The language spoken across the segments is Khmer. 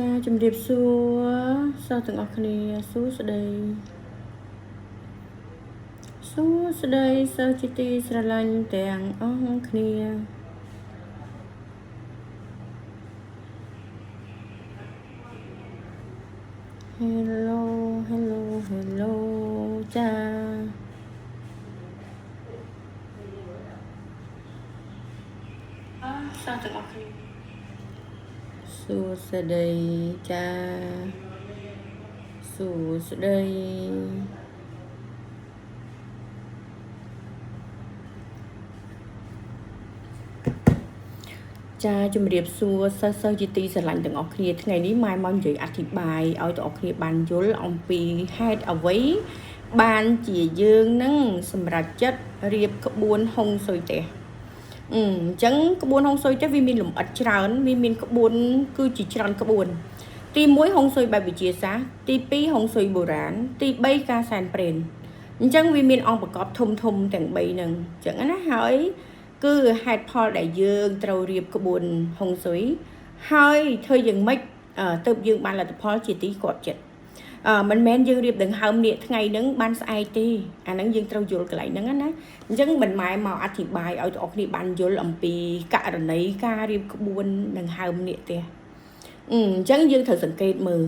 ចាជំរាបសួរសិស្សទាំងអស់គ្នាសួស្តីសួស្តីសិស្សជាទីស្រឡាញ់ទាំងអស់គ្នា Hello Hello Hello ចាសិស្សទាំងអស់គ្នាសួស្តីចាសួស្តីចាជំរាបសួរសិស្សសិស្សជាទីស្រឡាញ់ទាំងអស់គ្នាថ្ងៃនេះម៉ែមកនិយាយអធិប្បាយឲ្យទាំងអស់គ្នាបានយល់អំពីហេតុអ្វីបានជាយើងនឹងសម្រេចចិត្តរៀបក្បួនហុងស៊ុយផ្ទះអញ្ចឹងក្បួនហុងស៊ុយផ្ទះវាមានលម្អិតច្រើនវាមានក្បួនគឺជាច្រើនក្បួនទី1ហុងស៊ុយបែបវិទ្យាសាស្ត្រទី2ហុងស៊ុយបុរាណទី3ការសែនព្រេនអញ្ចឹងវាមានអង្គប្រកបធំធំទាំង3ហ្នឹងអញ្ចឹងណាហើយគឺហេតុផលដែលយើងត្រូវរៀបក្បួនហុងស៊ុយហើយធ្វើយ៉ាងម៉េចទៅយើងបានលទ្ធផលជាទីគាប់ចិត្តមិនមែនយើងរៀបដង្ហើមនាគថ្ងៃហ្នឹងបានស្អែកទេអាហ្នឹងយើងត្រូវយល់កន្លែងហ្នឹងណាអញ្ចឹងមិនម៉ែមកអធិប្បាយឲ្យបងប្អូនគ្នាបានយល់អំពីករណីការរៀបក្បួនដង្ហើមនាគផ្ទះអញ្ចឹងយើងត្រូវសង្កេតមើល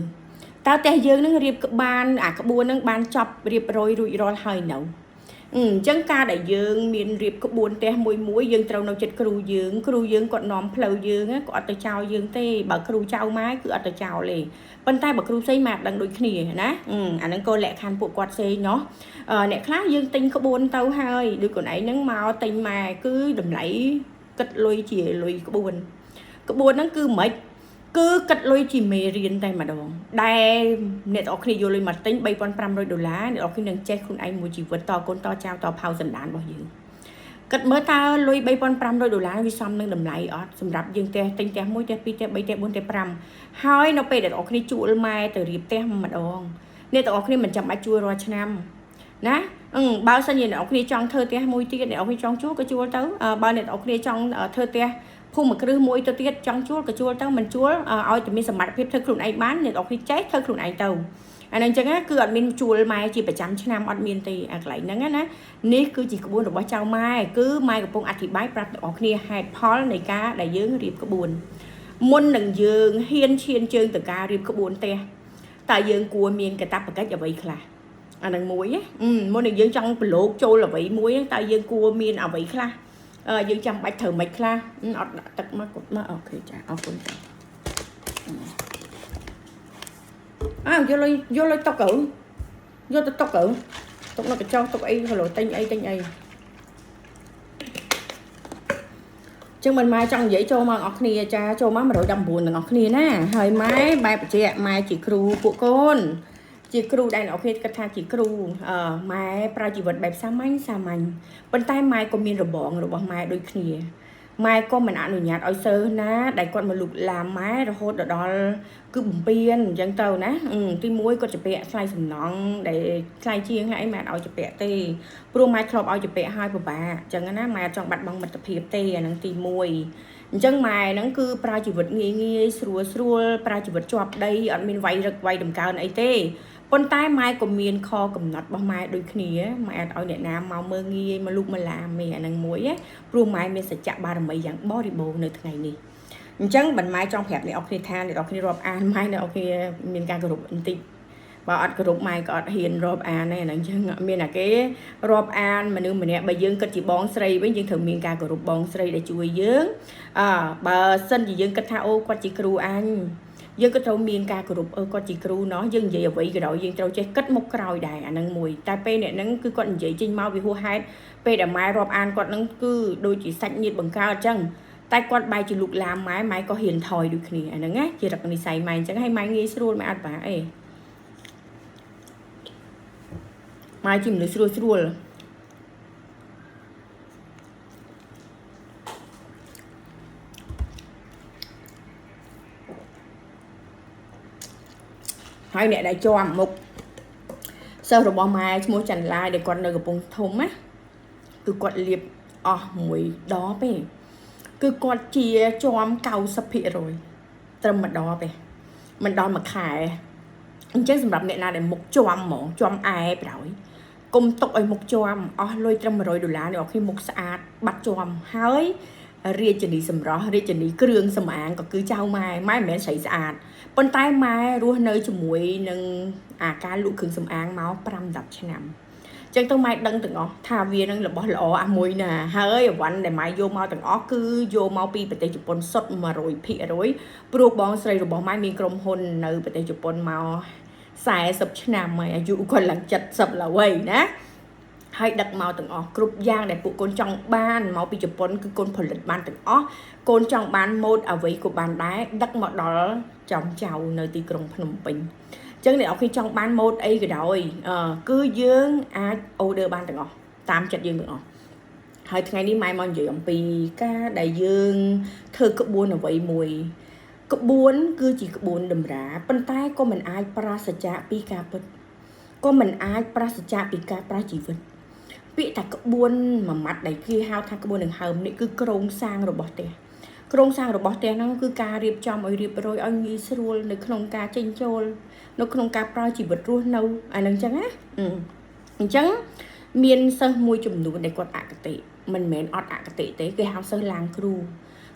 តើផ្ទះយើងនឹងរៀបក្បានអាក្បួនហ្នឹងបានចប់រៀបរយរួចរាល់ហើយនៅអញ្ចឹងការដែលយើងមានរៀបក្បួនផ្ទះមួយមួយយើងត្រូវនៅចិត្តគ្រូយើងគ្រូយើងគាត់នាំផ្លូវយើងគាត់អត់ទៅចោលយើងទេបើគ្រូចៅម៉ែគឺអត់ទៅចោលទេប៉ុន្តែបើគ្រូផ្សេងម៉ែអត់ដឹងដូចគ្នាណាអាហ្នឹងក៏លក្ខខណ្ឌពួកគាត់ផ្សេងណោះអ្នកខ្លះយើងទិញក្បួនទៅហើយដូចខ្លួនឯងហ្នឹងមកទិញម៉ែគឺតម្លៃគិតលុយជាលុយក្បួនក្បួនហ្នឹងគឺមិនគឺគិតលុយជាមេរៀនតែម្ដងដែលអ្នកទាំងអស់គ្នាយកលុយមកទិញ3500ដុល្លារអ្នកទាំងអស់គ្នានឹងចេះខ្លួនឯងមួយជីវិតតកូនតចៅតផៅសន្តានរបស់យើងគិតមើលតើលុយ3500ដុល្លារវាសមនឹងតម្លៃអត់សម្រាប់យើងផ្ទះទិញផ្ទះ1ផ្ទះ2ផ្ទះ3ផ្ទះ4ផ្ទះ5ហើយនៅពេលដែលអ្នកទាំងអស់គ្នាជួលម៉ែទៅរៀបផ្ទះម្ដងអ្នកទាំងអស់គ្នាមិនចាំបាច់ជួលរាល់ឆ្នាំណាបើសិនជាអ្នកនរគ្នាចង់ធ្វើផ្ទះមួយទៀតអ្នកនរគ្នាចង់ជួលក៏ជួលទៅបើអ្នកនរគ្នាចង់ធ្វើផ្ទះភូមិគ្រឹះមួយទៅទៀតចង់ជួលក៏ជួលទៅមិនជួលឲ្យតែមានសមត្ថភាពធ្វើខ្លួនឯងបានអ្នកនរគ្នាចេះធ្វើខ្លួនឯងទៅអានឹងអញ្ចឹងគឺអត់មានជួលម៉ែជាប្រចាំឆ្នាំអត់មានទេអាកន្លែងហ្នឹងណានេះគឺជាក្បួនរបស់ចៅម៉ែគឺម៉ែកំពុងអធិប្បាយប្រាប់អ្នកនរគ្នាហេតុផលនៃការដែលយើងរៀបក្បួនមុននឹងយើងហ៊ានឈានជើងទៅការរៀបក្បួនផ្ទះតើយើងគួរមានកាតព្វកិច្ចអ្វីខ្លះអានឹងមួយមុននឹងយើងចង់ប្រឡូកចូលអ្វីមួយតើយើងគួរមានអ្វីខ្លះយើងចាំបាច់ត្រូវមិនខ្លះអត់ដាក់ទឹកមកគាត់មកអូខេចាអរគុណចាអើយកលុយយកលុយតុកទៅយកទៅតុកទៅតុកនៅកញ្ចុះតុកអីហឡូទិញអីទិញអីចឹងមិនម៉ែចង់និយាយចូលមកអស់គ្នាចាចូលមក119ទាំងអស់គ្នាណាហើយម៉ែបែបបញ្ជាក់ម៉ែជាគ្រូពួកកូនជាគ្រូដែលអ្នកគ្នាគិតថាជាគ្រូម៉ែប្រើជីវិតបែបសាមញ្ញសាមញ្ញប៉ុន្តែម៉ែក៏មានរបងរបស់ម៉ែដូចគ្នាម៉ែក៏មិនអនុញ្ញាតឲ្យសើណាដែលគាត់មកលូកឡាមម៉ែរហូតដល់គឺបំពេញអញ្ចឹងទៅណាទី1គាត់ជពាក់ថ្លៃសំណង់ដែលថ្លៃជាងហើយម៉ែអត់ឲ្យជពាក់ទេព្រោះម៉ែធ្លាប់ឲ្យជពាក់ហើយពិបាកអញ្ចឹងណាម៉ែអត់ចង់បាត់បង់មិត្តភាពទេអាហ្នឹងទី1អញ្ចឹងម៉ែហ្នឹងគឺប្រើជីវិតងាយងាយស្រួលស្រួលប្រើជីវិតជាប់ដីអត់មានវាយរឹកវាយតម្កើងអីទេប៉ុន្តែម៉ែក៏មានខកំណត់របស់ម៉ែដូចគ្នាម៉ែអត់ឲ្យអ្នកណាមកមើងងាយមកលូកមកឡាមទេអាហ្នឹងមួយណាព្រោះម៉ែមានសច្ចៈបារមីយ៉ាងបរិបូរណ៍នៅថ្ងៃនេះអញ្ចឹងមិនម៉ែចង់ប្រាប់អ្នកនរគ្នាថាអ្នកនរគ្នារាប់អានម៉ែអ្នកនរគ្នាមានការគោរពបន្តិចបើអត់គោរពម៉ែក៏អត់ហ៊ានរាប់អានដែរហ្នឹងអញ្ចឹងមានតែគេរាប់អានមនុស្សម្នាក់បើយើងគិតជាបងស្រីវិញយើងត្រូវមានការគោរពបងស្រីដែលជួយយើងអើបើសិនជាយើងគិតថាអូគាត់ជាគ្រូអញយើងក៏ត្រូវមានការគោរពអឺគាត់ជាគ្រូណោះយើងនិយាយអ្វីក៏ដោយយើងត្រូវចេះគិតមុខក្រោយដែរអាហ្នឹងមួយតែពេលអ្នកហ្នឹងគឺគាត់និយាយចេញមកវាហួសហេតុពេលដែលម៉ែរាប់អានគាត់ហ្នឹងគឺដូចជាសាច់ញាតិបង្កើតអញ្ចឹងតែគាត់បែរជាលូកឡាមម៉ែម៉ែក៏ហ៊ានថយដូចគ្នាអាហ្នឹងណាជារកនិស័យម៉ែអញ្ចឹងហើយម៉ែងាយស្រួលម៉ែអត់បាក់អីម៉ែជាមនុស្សស្រួលស្រួលហើយអ្នកដែលជាប់មុខសិស្សរបស់ម៉ែឈ្មោះចន្ទឡាយដែលគាត់នៅកំពង់ធំណាគឺគាត់លៀបអស់មួយដបទេគឺគាត់ជាជាំ90%ត្រឹមមួយដបទេ មិនដល់មួយខែអញ្ចឹងសម្រាប់អ្នកណាដែលមុខជាំហ្មងជាំអែប្រោយកុំទុកឲ្យមុខជាំអស់លុយត្រឹម100ដុល្លារអ្នកនរគ្នាមុខស្អាតបាត់ជាំហើយរាជនីសម្រស់រាជនីគ្រឿងសម្អាងក៏គឺចៅម៉ែម៉ែមិនមែនស្រីស្អាតប៉ុន្តែម៉ែរស់នៅជាមួយនឹងអាការលក់គ្រឿងសម្អាងមក5 10ឆ្នាំចឹងទៅម៉ែដឹងទាំងអស់ថាវានឹងរបស់ល្អអាមួយណាហើយអវ៉ាន់ដែលម៉ែយកមកទាំងអស់គឺយកមកពីប្រទេសជប៉ុនសុទ្ធ100%ព្រោះបងស្រីរបស់ម៉ែមានក្រុមហ៊ុននៅប្រទេសជប៉ុនមក40ឆ្នាំហើយអាយុគាត់ឡើង70ឡើយណាហើយដឹកមកទាំងអស់គ្រប់យ៉ាងដែលពួកកូនចង់បានមកពីជប៉ុនគឺកូនផលិតបានទាំងអស់កូនចង់បានម៉ូដអ្វីក៏បានដែរដឹកមកដល់ចំចៅនៅទីក្រុងភ្នំពេញអញ្ចឹងអ្នកនរគ្នាចង់បានម៉ូដអីក៏ដោយគឺយើងអាច order បានទាំងអស់តាមចិត្តយើងទាំងអស់ហើយថ្ងៃនេះម៉ែមកនិយាយអំពីការដែលយើងធ្វើក្បួនអ្វីមួយក្បួនគឺជាក្បួនតម្រាប៉ុន្តែក៏មិនអាចប្រាសចាកពីការពិតក៏មិនអាចប្រាសចាកពីការប្រាជីវិតពាក្យថាក្បួនមួយម៉ាត់ដែលគេហៅថាក្បួនដង្ហើមនេះគឺគ្រោងសាងរបស់ផ្ទះគ្រោងសាងរបស់ផ្ទះហ្នឹងគឺការរៀបចំឲ្យរៀបរយឲ្យងាយស្រួលនៅក្នុងការចេញចូលនៅក្នុងការប្រើជីវិតរស់នៅអាហ្នឹងចឹងណាអញ្ចឹងមានសិស្សមួយចំនួនដែលគាត់អគតិមិនមែនអត់អគតិទេគេហៅសិស្សឡាងគ្រូ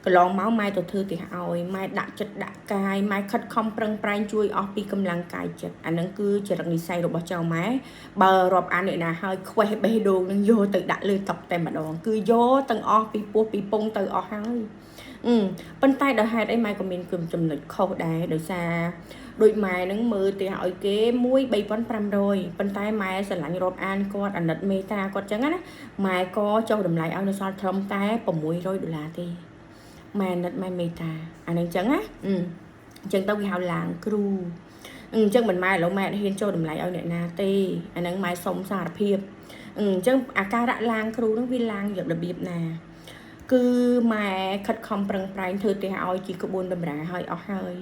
កន្លងមកម៉ែទៅធ្វើផ្ទះឲ្យម៉ែដាក់ចិត្តដាក់កាយម៉ែខិតខំប្រឹងប្រែងជួយអស់ពីកម្លាំងកាយចិត្តអាហ្នឹងគឺចរិតនិស័យរបស់ចៅម៉ែបើរាប់អានអ្នកណាហើយខ្វេះបេះដូងនឹងយកទៅដាក់លើតុតែម្ដងគឺយកទាំងអស់ពីពោះពីពងទៅអស់ហើយប៉ុន្តែដោយហេតុអីម៉ែក៏មានចំណុចខុសដែរដោយសារដូចម៉ែនឹងមើលផ្ទះឲ្យគេមួយ3500ប៉ុន្តែម៉ែស្រឡាញ់រាប់អានគាត់អាណិតមេត្តាគាត់ចឹងណាម៉ែក៏ចុះតម្លៃឲ្យនៅសល់ត្រឹមតែ600ដុល្លារទេម៉ែអាណិតម៉ែមេត្តាអានឹងចឹងណាអញ្ចឹងទៅគេហៅឡាងគ្រូអញ្ចឹងមិនម៉ែឥឡូវម៉ែអត់ហ៊ានចូលតម្លៃឲ្យអ្នកណាទេអានឹងម៉ែសុំសារភាពអញ្ចឹងអាការៈឡាងគ្រូនឹងវាឡាងយករបៀបណាគឺម៉ែខិតខំប្រឹងប្រែងធ្វើផ្ទះឲ្យជាក្បួនតម្រាឲ្យអស់ហើយ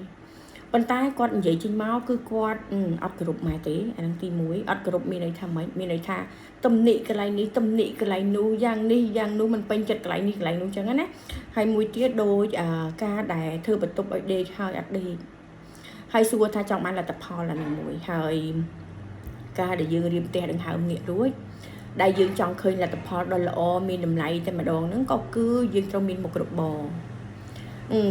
ប៉ុន្តែគាត់និយាយចេញមកគឺគាត់អត់គោរពម៉ែទេអានឹងទី1អត់គោរពមានន័យថាម៉េចមានន័យថាទំនិកន្លែងនេះទំនិកន្លែងនោះយ៉ាងនេះយ៉ាងនោះមិនពេញចិត្តកន្លែងនេះកន្លែងនោះចឹងណាហើយមួយទៀតដូចការដែលធ្វើបន្ទប់ឲ្យដេកហើយអត់ដេកហើយសួរថាចង់បានលទ្ធផលអានឹងមួយហើយការដែលយើងរៀបផ្ទះដង្ហើមងាករួចដែលយើងចង់ឃើញលទ្ធផលដ៏ល្អមានតម្លៃតែម្ដងហ្នឹងក៏គឺយើងត្រូវមានមុខរបរ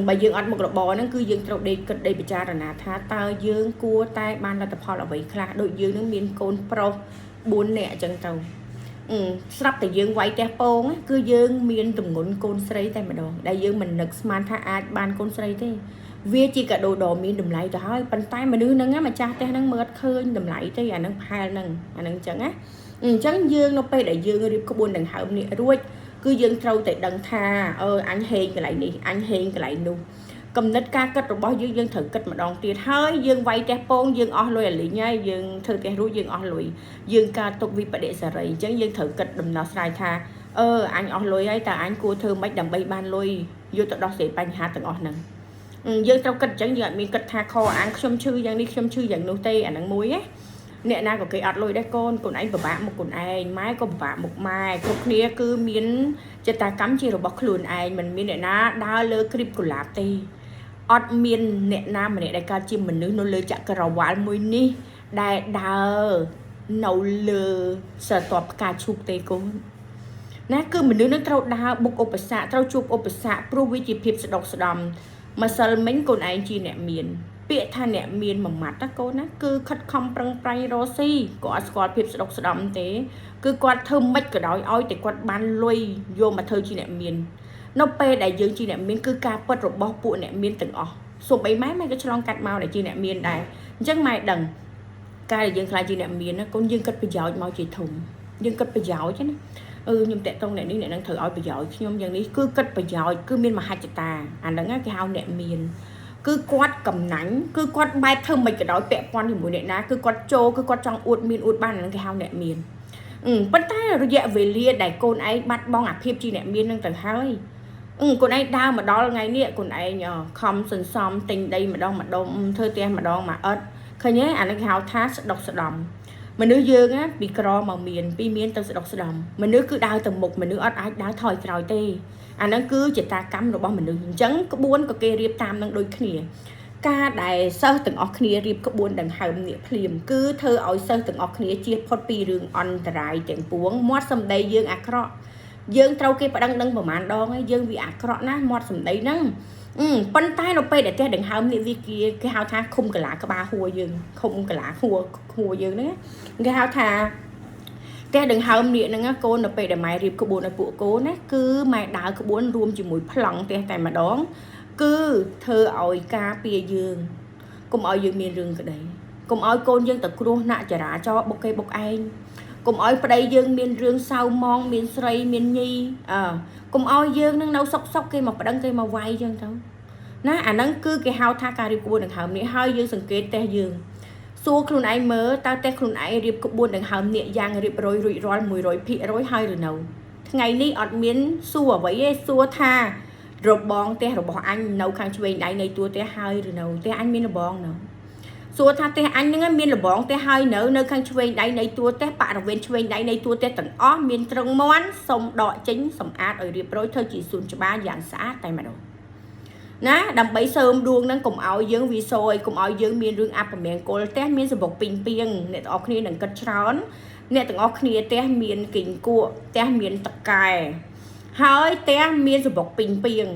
បើយើងអត់មុខរបរហ្នឹងគឺយើងត្រូវដេកគិតដេកពិចារណាថាតើយើងគួរតែបានលទ្ធផលអ្វីខ្លះដូចយើងនឹងមានកូនប្រុស4នាក់អញ្ចឹងទៅស្រាប់តែយើងវាយផ្ទះពងគឺយើងមានទម្ងន់កូនស្រីតែម្ដងដែលយើងមិននឹកស្មានថាអាចបានកូនស្រីទេវាជាកាដូដ៏មានតម្លៃទៅហើយប៉ុន្តែមនុស្សហ្នឹងម្ចាស់ផ្ទះហ្នឹងមើលអត់ឃើញតម្លៃទេអាហ្នឹងផែលហ្នឹងអាហ្នឹងអញ្ចឹងណាអញ្ចឹងយើងនៅពេលដែលយើងរៀបក្បួនដង្ហើមនេះរួចគឺយើងត្រូវតែដឹងថាអញហេងកន្លែងនេះអញហេងកន្លែងនោះកំណត់ការគិតរបស់យើងយើងត្រូវគិតម្ដងទៀតហើយយើងវាយផ្ទះពងយើងអស់លុយអាលីងហើយយើងធ្វើផ្ទះរួចយើងអស់លុយយើងកើតទុកវិបដិសារីអញ្ចឹងយើងត្រូវគិតដំណោះស្រាយថាអញអស់លុយហើយតើអញគួរធ្វើម៉េចដើម្បីបានលុយយកទៅដោះស្រាយបញ្ហាទាំងអស់ហ្នឹងយើងត្រូវគិតអញ្ចឹងយើងអត់មានគិតថាខអានខ្ញុំឈឺយ៉ាងនេះខ្ញុំឈឺយ៉ាងនោះទេអាហ្នឹងមួយណាអ្នកណាក៏គេអត់លុយដែរកូនកូនឯងពិបាកមុខកូនឯងម៉ែក៏ពិបាកមុខម៉ែគ្រប់គ្នាគឺមានចតាកម្មជារបស់ខ្លួនឯងមិនមានអ្នកណាដើរលើគ្រីបកុលាបទេអត់មានអ្នកណាម្នាក់ដែលកើតជាមនុស្សនៅលើចក្រវាលមួយនេះដែលដើរនៅលើស្រទាប់ផ្កាឈូកទេកូនណាគឺមនុស្សនឹងត្រូវដើរបុកឧបសគ្គត្រូវជួបឧបសគ្គព្រោះវាជាភាពស្ដុកស្ដំម្សិលមិញកូនឯងជាអ្នកមានពាក្យថាអ្នកមានមួយម៉ាត់ណាកូនណាគឺខិតខំប្រឹងប្រែងរកស៊ីក៏អត់ស្គាល់ភាពស្ដុកស្ដំទេគឺគាត់ធ្វើម៉េចក៏ដោយឲ្យតែគាត់បានលុយយកមកធ្វើជាអ្នកមាននៅពេលដែលយើងជាអ្នកមានគឺការពិតរបស់ពួកអ្នកមានទាំងអស់សូម្បីម៉ែម៉ែក៏ឆ្លងកាត់មកដែលជាអ្នកមានដែរអញ្ចឹងម៉ែដឹងការដែលយើងខ្លាចជាអ្នកមានណាកូនយើងគិតប្រយោជន៍មកជាធំយើងគិតប្រយោជន៍ណាខ្ញុំតាក់ទងអ្នកនេះអ្នកនឹងត្រូវឲ្យប្រយោជន៍ខ្ញុំយ៉ាងនេះគឺគិតប្រយោជន៍គឺមានមហិច្ឆតាអាហ្នឹងគេហៅអ្នកមានគឺគាត់កំណាញ់គឺគាត់បែបធ្វើមិនក៏ដោយពាក់ព័ន្ធជាមួយអ្នកណាគឺគាត់ចូលគឺគាត់ចង់អួតមានអួតបានអាហ្នឹងគេហៅអ្នកមានប៉ុន្តែរយៈវេលាដែលកូនឯងបាត់បង់អាភាពជាអ្នកមាននឹងទៅហើយកូនឯងដើរមកដល់ថ្ងៃនេះកូនឯងខំសន្សំទិញដីម្ដងម្ដុំធ្វើផ្ទះម្ដងមួយឥតឃើញទេអានេះគេហៅថាស្ដុកស្ដំមនុស្សយើងណាពីក្រមកមានពីមានទៅស្ដុកស្ដំមនុស្សគឺដើរទៅមុខមនុស្សអត់អាចដើរថយក្រោយទេអាហ្នឹងគឺចតាកម្មរបស់មនុស្សអញ្ចឹងក្បួនក៏គេរៀបតាមនឹងដូចគ្នា ការដែលសិស្សទាំងអស់គ្នារៀបក្បួនដង្ហើមនាគភ្លាមគឺធ្វើឲ្យសិស្សទាំងអស់គ្នាជៀសផុតពីរឿងអន្តរាយទាំងពួងមាត់សម្ដីយើងអាក្រក់យើងត្រូវគេប្តឹងដឹងប្រហែលដងហើយយើងវាអាក្រក់ណាស់មាត់សម្ដីហ្នឹងប៉ុន្តែនៅពេលដែលផ្ទះដង្ហើមនេះវាគេហៅថាឃុំកាឡាក្បាលហួរយើងឃុំកាឡាហួរហួរយើងហ្នឹងគេហៅថាផ្ទះដង្ហើមនាគហ្នឹងកូននៅពេលដែលម៉ែរៀបក្បួនឲ្យពួកកូនណាគឺម៉ែដើរក្បួនរួមជាមួយប្លង់ផ្ទះតែម្ដងគឺធ្វើឲ្យការពារយើងកុំឲ្យយើងមានរឿងក្តីកុំឲ្យកូនយើងទៅគ្រោះថ្នាក់ចរាចរណ៍បុកគេបុកឯងកុំឲ្យប្តីយើងមានរឿងសៅមងមានស្រីមានញីអើកុំឲ្យយើងនឹងនៅសុកសុកគេមកប្តឹងគេមកវាយចឹងទៅណាអាហ្នឹងគឺគេហៅថាការរៀបក្បួនដង្ហើមនេះហើយយើងសង្កេតផ្ទះយើងសួរខ្លួនឯងមើលតើផ្ទះខ្លួនឯងរៀបក្បួនដង្ហើមនេះយ៉ាងរៀបរយរួចរាល់100%ហើយឬនៅថ្ងៃនេះអត់មានសួរអ្វីទេសួរថារបងផ្ទះរបស់អញនៅខាងឆ្វេងដៃនៃតួផ្ទះហើយឬនៅផ្ទះអញមានរបងនៅសួរថាផ្ទះអញហ្នឹងមានរបងផ្ទះហើយនៅនៅខាងឆ្វេងដៃនៃតួផ្ទះបរិវេណឆ្វេងដៃនៃតួផ្ទះទាំងអស់មានត្រឹងមាន់សុំដកចេញសម្អាតឲ្យរៀបរយធ្វើជាសួនច្បារយ៉ាងស្អាតតែម្ដងណាដើម្បីសើមដួងហ្នឹងកុំឲ្យយើងវាសយកុំឲ្យយើងមានរឿងអពមង្គលផ្ទះមានសម្បុកពីងពីងអ្នកទាំងអស់គ្នានឹងគិតច្រើនអ្នកទាំងអស់គ្នាផ្ទះមានគីងគក់ផ្ទះមានតកែហើយផ្ទះមានសម្បុកពីងពីង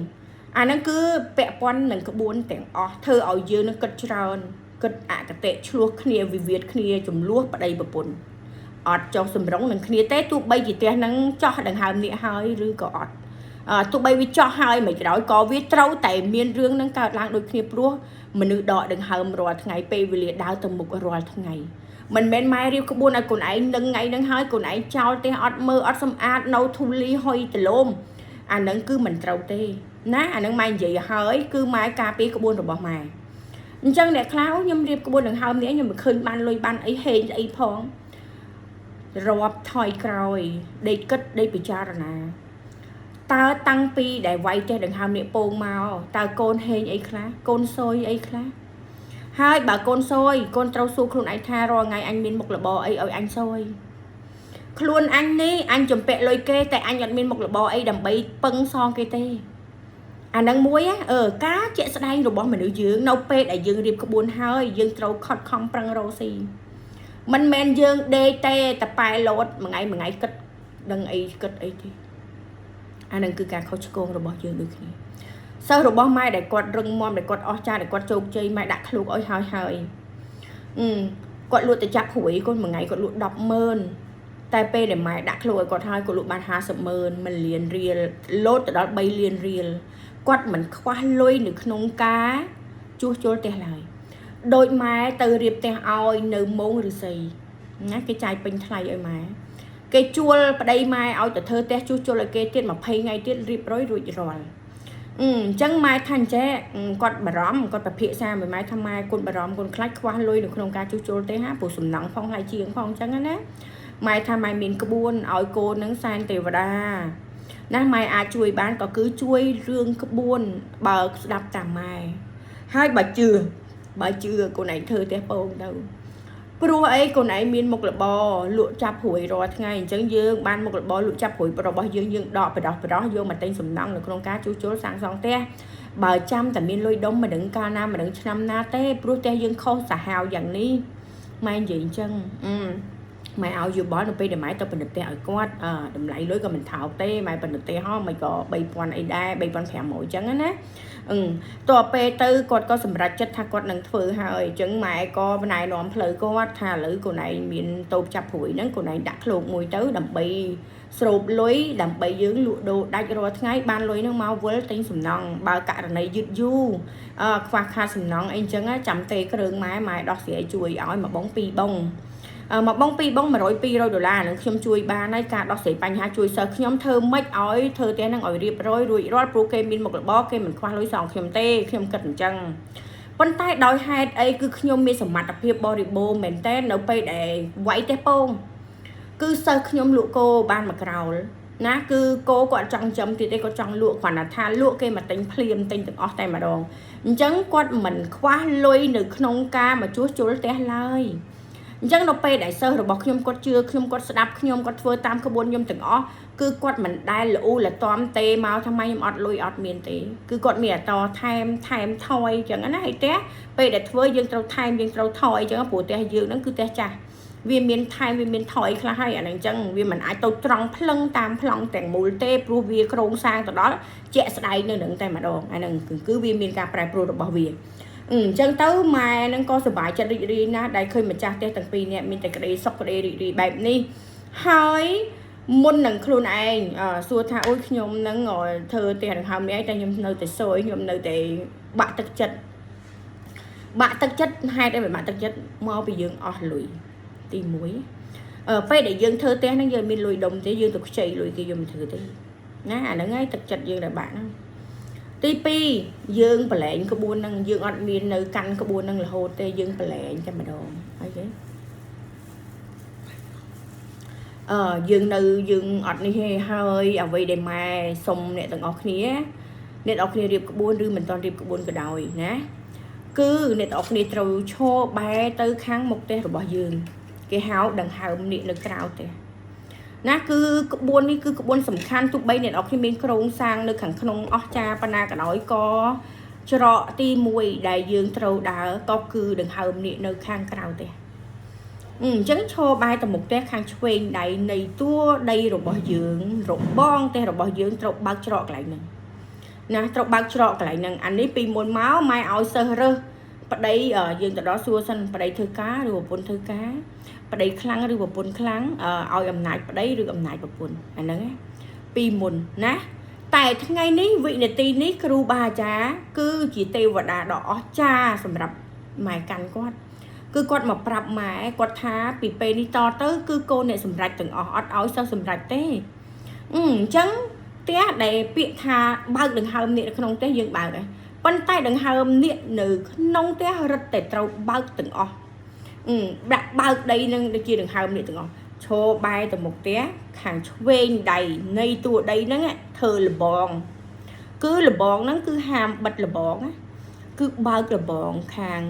អាហ្នឹងគឺពាក់ព័ន្ធនឹងក្បួនទាំងអស់ធ្វើឲ្យយើងនឹងគិតច្រើនគិតអកតេឆ្លោះគ្នាវិវាទគ្នាចំនួនប្តីប្រពន្ធអត់ចោះសម្រុងនឹងគ្នាទេទោះបីជាផ្ទះហ្នឹងចោះដង្ហើមនេះហើយឬក៏អត់ទោះបីវាចោះហើយមិនក្រោយក៏វាត្រូវតែមានរឿងនឹងកើតឡើងដូចគ្នាព្រោះមនុស្សដកដង្ហើមរាល់ថ្ងៃពេលវេលាដើរទៅមុខរាល់ថ្ងៃមិនមែនម៉ែរៀបក្បួនឲ្យកូនឯងនឹងថ្ងៃនឹងហើយកូនឯងចោលផ្ទះអត់មើលអត់សម្អាតនៅធូលីហុយទលំអានឹងគឺមិនត្រូវទេណាអានឹងម៉ែនិយាយហើយគឺម៉ែការពារក្បួនរបស់ម៉ែអញ្ចឹងអ្នកខ្លះខ្ញុំរៀបក្បួនដង្ហើមនេះខ្ញុំមិនឃើញបានលុយបានអីហេងអីផងរាប់ថយក្រោយដេកគិតដេកពិចារណាតើតាំងពីដែលវាយផ្ទះដង្ហើមនេះពងមកតើកូនហេងអីខ្លះកូនសយអីខ្លះហើយបើកូនសយកូនត្រូវសួរខ្លួនឯងថារាល់ថ្ងៃអញមានមុខរបរអីឲ្យអញសយខ្លួនអញនេះអញចំពាក់លុយគេតែអញអត់មានមុខរបរអីដើម្បីពឹងសងគេទេអានឹងមួយការជាក់ស្ដែងរបស់មនុស្សយើងនៅពេលដែលយើងរៀបក្បួនហើយយើងត្រូវខត់ខំប្រឹងរកស៊ីមិនមែនយើងដេកទេតប៉ែលោតមួយថ្ងៃមួយថ្ងៃគិតដឹងអីគិតអីទេអានឹងគឺការខុសឆ្គងរបស់យើងដូចគ្នាសិស្សរបស់ម៉ែដែលគាត់រឹងមាំដែលគាត់អស្ចារ្យដែលគាត់ជោគជ័យម៉ែដាក់ឃ្លោកឲ្យហើយហើយគាត់លក់ទៅចាប់ព្រួយកូនមួយថ្ងៃគាត់លក់100000តែពេលដែលម៉ែដាក់ឃ្លោកឲ្យគាត់ហើយគាត់លក់បាន500,000 1លានរៀលលោតទៅដល់3លានរៀលគាត់មិនខ្វះលុយនៅក្នុងការជួសជុលផ្ទះឡើយដោយម៉ែទៅរៀបផ្ទះឲ្យនៅមងឫស្សីណាគេចាយពេញថ្លៃឲ្យម៉ែគេជួលប្តីម៉ែឲ្យទៅធ្វើផ្ទះជួសជុលឲ្យគេទៀត20ថ្ងៃទៀតរៀបរយរួចរាល់អញ្ចឹងម៉ែថាអញ្ចេះគាត់បារម្ភគាត់ពិភាក្សាមួយម៉ែថាម៉ែគុណបារម្ភគុណខ្លាចខ្វះលុយនៅក្នុងការជួសជុលទេហាព្រោះសំណង់ផងថ្លៃជាងផងអញ្ចឹងណាម៉ែថាម៉ែមានក្បួនឲ្យកូននឹងសែនទេវតាណាម៉ែអាចជួយបានក៏គឺជួយរឿងក្បួនបើស្ដាប់តាមម៉ែហើយបើជឿកូនឯងធ្វើផ្ទះពងទៅព្រោះអីកូនឯងមានមុខរបរលក់ចាប់ព្រួយរាល់ថ្ងៃអញ្ចឹងយើងបានមុខរបរលក់ចាប់ព្រួយរបស់យើងយើងដកបដោះបដោះយកមកទិញសំណង់នៅក្នុងការជួសជុលសាងសង់ផ្ទះបើចាំតែមានលុយដុំមិនដឹងកាលណាមិនដឹងឆ្នាំណាទេព្រោះផ្ទះយើងខុសសាហាវយ៉ាងនេះម៉ែនិយាយអញ្ចឹងម៉ែឲ្យយោបល់នៅពេលដែលម៉ែទៅពិនិត្យផ្ទះឲ្យគាត់តម្លៃលុយក៏មិនថោកទេម៉ែពិនិត្យផ្ទះហោមិនក៏3000អីដែរ3500អញ្ចឹងណាតទៅពេលទៅគាត់ក៏សម្រេចចិត្តថាគាត់នឹងធ្វើហើយអញ្ចឹងម៉ែក៏ណែនាំផ្លូវគាត់ថាឥឡូវកូនឯងមានតូបចាប់ព្រួយហ្នឹងកូនឯងដាក់ឃ្លោកមួយទៅដើម្បីស្រូបលុយដើម្បីយើងលក់ដូរដាច់រាល់ថ្ងៃបានលុយហ្នឹងមកវិលទិញសំណង់បើករណីយឺតយូរខ្វះខាតសំណង់អីអញ្ចឹងចាំទេគ្រឿងម៉ែម៉ែដោះស្រាយជួយឲ្យមួយបងពីរបងមកបងពីរបង100 200ដុល្លារនឹងខ្ញុំជួយបានហើយការដោះស្រាយបញ្ហាជួយសិស្សខ្ញុំធ្វើម៉េចឲ្យធ្វើផ្ទះហ្នឹងឲ្យរៀបរយរួចរាល់ព្រោះគេមានមុខរបរគេមិនខ្វះលុយសងខ្ញុំទេខ្ញុំគិតអញ្ចឹងប៉ុន្តែដោយហេតុអីគឺខ្ញុំមានសមត្ថភាពបរិបូរណ៍មែនតើនៅពេលដែលវាយផ្ទះពងគឺសិស្សខ្ញុំលក់គោបានមួយក្រោលណាគឺគោគាត់ចង់ចំទៀតទេគាត់ចង់លក់គ្រាន់តែថាលក់គេមកទិញភ្លាមទិញទាំងអស់តែម្ដងអញ្ចឹងគាត់មិនខ្វះលុយនៅក្នុងការមកជួសជុលផ្ទះឡើយ អញ្ចឹងនៅពេលដែលសិស្សរបស់ខ្ញុំគាត់ជឿខ្ញុំគាត់ស្ដាប់ខ្ញុំគាត់ធ្វើតាមក្បួនខ្ញុំទាំងអស់គឺគាត់មិនដែលល្អូលតំទេមកថាម៉េចខ្ញុំអត់លុយអត់មានទេគឺគាត់មានអតថែមថែមថយអញ្ចឹងណាហើយផ្ទះពេលដែលធ្វើយើងត្រូវថែមយើងត្រូវថយអញ្ចឹងព្រោះផ្ទះយើងហ្នឹងគឺផ្ទះចាស់វាមានថែមវាមានថយខ្លះហើយអាហ្នឹងអញ្ចឹងវាមិនអាចទៅត្រង់ភ្លឹងតាមប្លង់ទាំងមូលទេព្រោះវាគ្រោងសាងទៅដល់ជាក់ស្ដែងនៅនឹងតែម្ដងអាហ្នឹងគឺវាមានការប្រែប្រួលរបស់វាអញ្ចឹងទៅម៉ែហ្នឹងក៏សប្បាយចិត្តរីករាយណាស់ដែលឃើញម្ចាស់ផ្ទះទាំងពីរនាក់មានតែក្តីសុខក្តីរីករាយបែបនេះហើយមុននឹងខ្លួនឯងសួរថាអូយខ្ញុំនឹងធ្វើផ្ទះដង្ហើមនេះឯងតែខ្ញុំនៅតែសយខ្ញុំនៅតែបាក់ទឹកចិត្តបាក់ទឹកចិត្តហេតុអីមិនបាក់ទឹកចិត្តមកពីយើងអស់លុយទី1ពេលដែលយើងធ្វើផ្ទះហ្នឹងយើងមានលុយដុំទេយើងទៅខ្ចីលុយគេយកមកធ្វើទេណាអាហ្នឹងហើយទឹកចិត្តយើងដែលបាក់ហ្នឹងទី2យើងប្រឡែងក្បួនហ្នឹងយើងអត់មាននៅកាន់ក្បួនហ្នឹងរហូតទេយើងប្រឡែងតែម្ដងអីគេយើងនៅយើងអត់នេះទេហើយអ្វីដែលម៉ែសុំអ្នកទាំងអស់គ្នាអ្នកទាំងអស់គ្នារៀបក្បួនឬមិនទាន់រៀបក្បួនក៏ដោយណាគឺអ្នកទាំងអស់គ្នាត្រូវឈរបែរទៅខាងមុខផ្ទះរបស់យើងគេហៅដង្ហើមនាគនៅក្រៅផ្ទះណាគឺក្បួននេះគឺក្បួនសំខាន់ទោះបីអ្នកនរគ្នាមានគ្រោងសាងនៅខាងក្នុងអស្ចារ្យប៉ុណ្ណាក៏ដោយក៏ច្រកទី1ដែលយើងត្រូវដើរក៏គឺដង្ហើមនាគនៅខាងក្រៅផ្ទះអញ្ចឹងឈរបែរទៅមុខផ្ទះខាងឆ្វេងដៃនៃតួដីរបស់យើងរបងផ្ទះរបស់យើងត្រូវបើកច្រកកន្លែងហ្នឹងណាត្រូវបើកច្រកកន្លែងហ្នឹងអានេះពីមុនមកម៉ែឲ្យសិស្សរើសប្តីយើងទៅដល់សួរសិនប្តីធ្វើការឬប្រពន្ធធ្វើការប្តីខ្លាំងឬប្រពន្ធខ្លាំងឲ្យអំណាចប្តីឬអំណាចប្រពន្ធអាហ្នឹងពីមុនណាតែថ្ងៃនេះវិនាទីនេះគ្រូបាអាចារ្យគឺជាទេវតាដ៏អស្ចារ្យសម្រាប់ម៉ែកាន់គាត់គឺគាត់មកប្រាប់ម៉ែគាត់ថាពីពេលនេះតទៅគឺកូនអ្នកសម្រេចទាំងអស់អត់ឲ្យសិស្សសម្រេចទេអញ្ចឹងផ្ទះដែលពាក្យថាបើកដង្ហើមនាគនៅក្នុងផ្ទះយើងបើកដែរប៉ុន្តែដង្ហើមនាគនៅក្នុងផ្ទះរឹតតែត្រូវបើកទាំងអស់ដាក់បើកដីនឹងដូចជាដង្ហើមនាគទាំងអស់ឈរបែរទៅមុខផ្ទះខាងឆ្វេងដៃនៃតួដីហ្នឹងធ្វើលបងគឺលបងហ្នឹងគឺហាមបិទលបងណាគឺបើកលបងខាង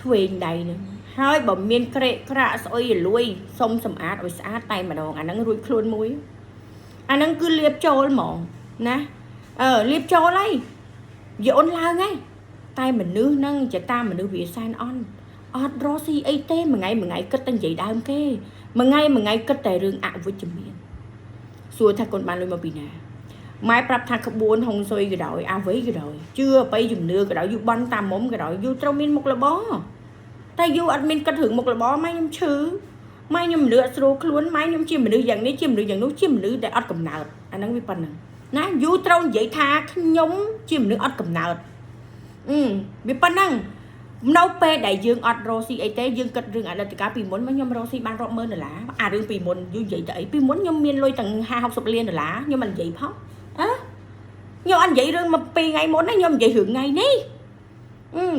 ឆ្វេងដៃហ្នឹងហើយបើមានក្រេកក្រាក់ស្អុយរលួយសុំសម្អាតឲ្យស្អាតតែម្ដងអាហ្នឹងរួចខ្លួនមួយអាហ្នឹងគឺលៀបចូលហ្មងណាលៀបចូលហើយវាអូនឡើងហើយតែមនុស្សហ្នឹងជាតាមមនុស្សវាសែនអន់អត់រកស៊ីអីទេមួយថ្ងៃមួយថ្ងៃគិតតែនិយាយដើមគេមួយថ្ងៃមួយថ្ងៃគិតតែរឿងអវិជ្ជមានសួរថាកូនបានលុយមកពីណាម៉ែប្រាប់ថាក្បួនហុងស៊ុយក៏ដោយអ្វីក៏ដោយជឿអ្វីជំនឿក៏ដោយយូបន់តាមមុំក៏ដោយយូត្រូវមានមុខរបរតែយូអត់មានគិតរឿងមុខរបរម៉ែខ្ញុំឈឺម៉ែខ្ញុំមនុស្សអត់ស្រួលខ្លួនម៉ែខ្ញុំជាមនុស្សយ៉ាងនេះជាមនុស្សយ៉ាងនោះជាមនុស្សដែលអត់កំណើតអាហ្នឹងវាប៉ុណ្ណឹងណាយូត្រូវនិយាយថាខ្ញុំជាមនុស្សអត់កំណើតវាប៉ុណ្ណឹងនៅពេលដែលយើងអត់រកស៊ីអីទេយើងគិតរឿងអតីតកាលពីមុនមកខ្ញុំរកស៊ីបានរាប់ម៉ឺនដុល្លារអារឿងពីមុនយូរនិយាយទៅអីពីមុនខ្ញុំមានលុយទាំង50 60លានដុល្លារខ្ញុំមិននិយាយផងអើខ្ញុំអត់និយាយរឿងមកពីថ្ងៃមុនណាខ្ញុំនិយាយរឿងថ្ងៃនេះ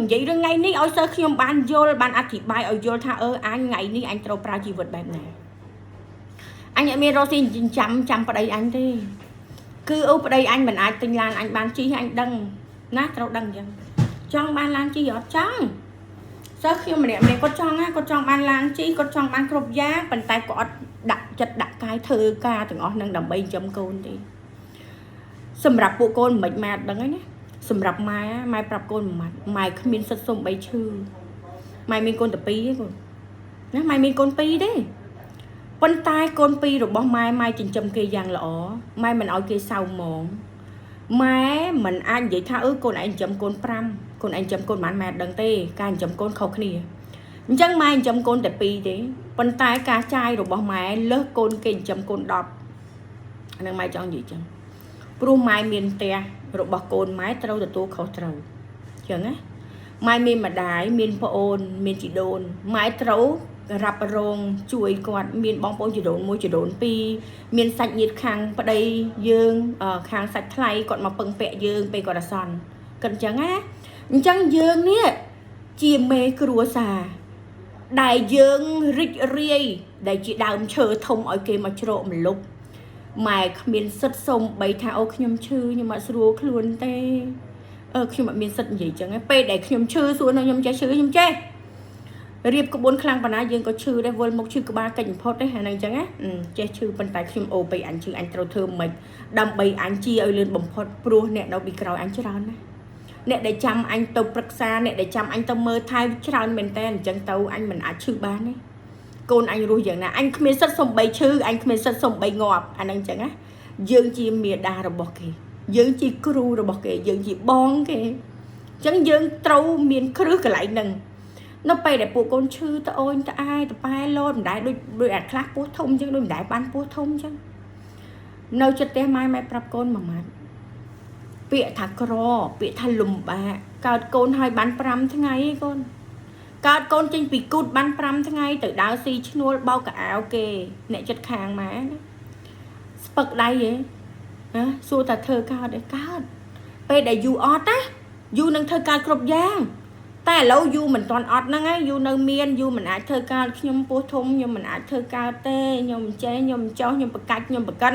និយាយរឿងថ្ងៃនេះឲ្យសិស្សខ្ញុំបានយល់បានអធិប្បាយឲ្យយល់ថាអញថ្ងៃនេះអញត្រូវប្រើជីវិតបែបណាអញអត់មានរកស៊ីចាំចាំប្តីអញទេគឺអូប្តីអញមិនអាចទិញឡានអញបានជិះអញដឹងណាត្រូវដឹងអញ្ចឹងចង់បានឡានជិះអត់ចង់សិស្សខ្ញុំម្នាក់ម្នាក់គាត់ចង់ណាគាត់ចង់បានឡានជិះគាត់ចង់បានគ្រប់យ៉ាងប៉ុន្តែគាត់អត់ដាក់ចិត្តដាក់កាយធ្វើការទាំងអស់នឹងដើម្បីចិញ្ចឹមកូនទេសម្រាប់ពួកកូនមិនម៉ែអត់ដឹងទេណាសម្រាប់ម៉ែម៉ែប្រាប់កូនមួយម៉ាត់ម៉ែគ្មានសិទ្ធិសុំបីឈឺម៉ែមានកូនតែពីរទេកូនណាម៉ែមានកូនពីរទេប៉ុន្តែកូនពីររបស់ម៉ែម៉ែចិញ្ចឹមគេយ៉ាងល្អម៉ែមិនឲ្យគេសៅហ្មងម៉ែមិនអាចនិយាយថាកូនឯងចិញ្ចឹមកូន5កូនឯងចិញ្ចឹមកូនប៉ុន្មានម៉ែអត់ដឹងទេការចិញ្ចឹមកូនខុសគ្នាអញ្ចឹងម៉ែចិញ្ចឹមកូនតែពីរទេប៉ុន្តែការចាយរបស់ម៉ែលើសកូនគេចិញ្ចឹមកូន10អានឹងម៉ែចង់និយាយចឹងព្រោះម៉ែមានផ្ទះរបស់កូនម៉ែត្រូវទទួលខុសត្រូវចឹងណាម៉ែមានម្ដាយមានប្អូនមានជីដូនម៉ែត្រូវរ៉ាប់រងជួយគាត់មានបងប្អូនជីដូនមួយជីដូនពីរមានសាច់ញាតិខាងប្តីយើងខាងសាច់ថ្លៃគាត់មកពឹងពាក់យើងពេលគាត់អាសន្នគិតអញ្ចឹងណាអញ្ចឹងយើងនេះជាមេគ្រួសារដែលយើងរីករាយដែលជាដើមឈើធំឲ្យគេមកជ្រកម្លប់ម៉ែគ្មានសិទ្ធសុំបីថាអូខ្ញុំឈឺខ្ញុំអត់ស្រួលខ្លួនទេខ្ញុំអត់មានសិទ្ធនិយាយចឹងទេពេលដែលខ្ញុំឈឺសួរនៅខ្ញុំចេះឈឺខ្ញុំចេះ រៀបក្បួនខ្លាំងប៉ុណ្ណាយើងក៏ឈឺដែរវិលមុខឈឺក្បាលកិច្ចបំផុតទេអាហ្នឹងអញ្ចឹងណាចេះឈឺប៉ុន្តែខ្ញុំអូពេកអញឈឺអញត្រូវធ្វើមិនដើម្បីអញជាឲ្យលឿនបំផុតព្រោះអ្នកនៅពីក្រោយអញច្រើនណាស់អ្នកដែលចាំអញទៅប្រឹក្សាអ្នកដែលចាំអញទៅមើលថែច្រើនមែនតើអញ្ចឹងទៅអញមិនអាចឈឺបានទេកូនអញរស់យ៉ាងណាអញគ្មានសិទ្ធសំបីឈឺអញគ្មានសិទ្ធសំបីងាប់អាហ្នឹងអញ្ចឹងណាយើងជាមេដារបស់គេយើងជាគ្រូរបស់គេយើងជាបងគេអញ្ចឹងយើងត្រូវមានគ្រឹះកន្លែងហ្នឹងនៅពេលដែលពួកកូនឈឺត្អូញត្អែតប៉ែលោតមិនដែលដូចដូចអាខ្លះពោះធំអញ្ចឹងដូចមិនដែលបានពោះធំអញ្ចឹងនៅចិត្តផ្ទះម៉ែម៉ែប្រាប់កូនមួយម៉ាត់ពាក្យថាក្រពាក្យថាលំបាកកើតកូនឲ្យបាន5ថ្ងៃឯងកូនកើតកូនចេញពីគូតបាន5ថ្ងៃទៅដើរស៊ីឈ្នួលបោកកៅអៅគេអ្នកចិត្តខាងម៉ែណាស្ពឹកដៃឯងណាសួរថាធ្វើកើតឯកើតពេលដែលយូរអត់ណាយូរនឹងធ្វើកើតគ្រប់យ៉ាងតែឥឡូវយូមិនទាន់អត់ហ្នឹងហើយយូនៅមានយូមិនអាចធ្វើកើតខ្ញុំពោះធំខ្ញុំមិនអាចធ្វើកើតទេខ្ញុំមិនចេះខ្ញុំមិនចោះខ្ញុំប្រកាច់ខ្ញុំប្រកិន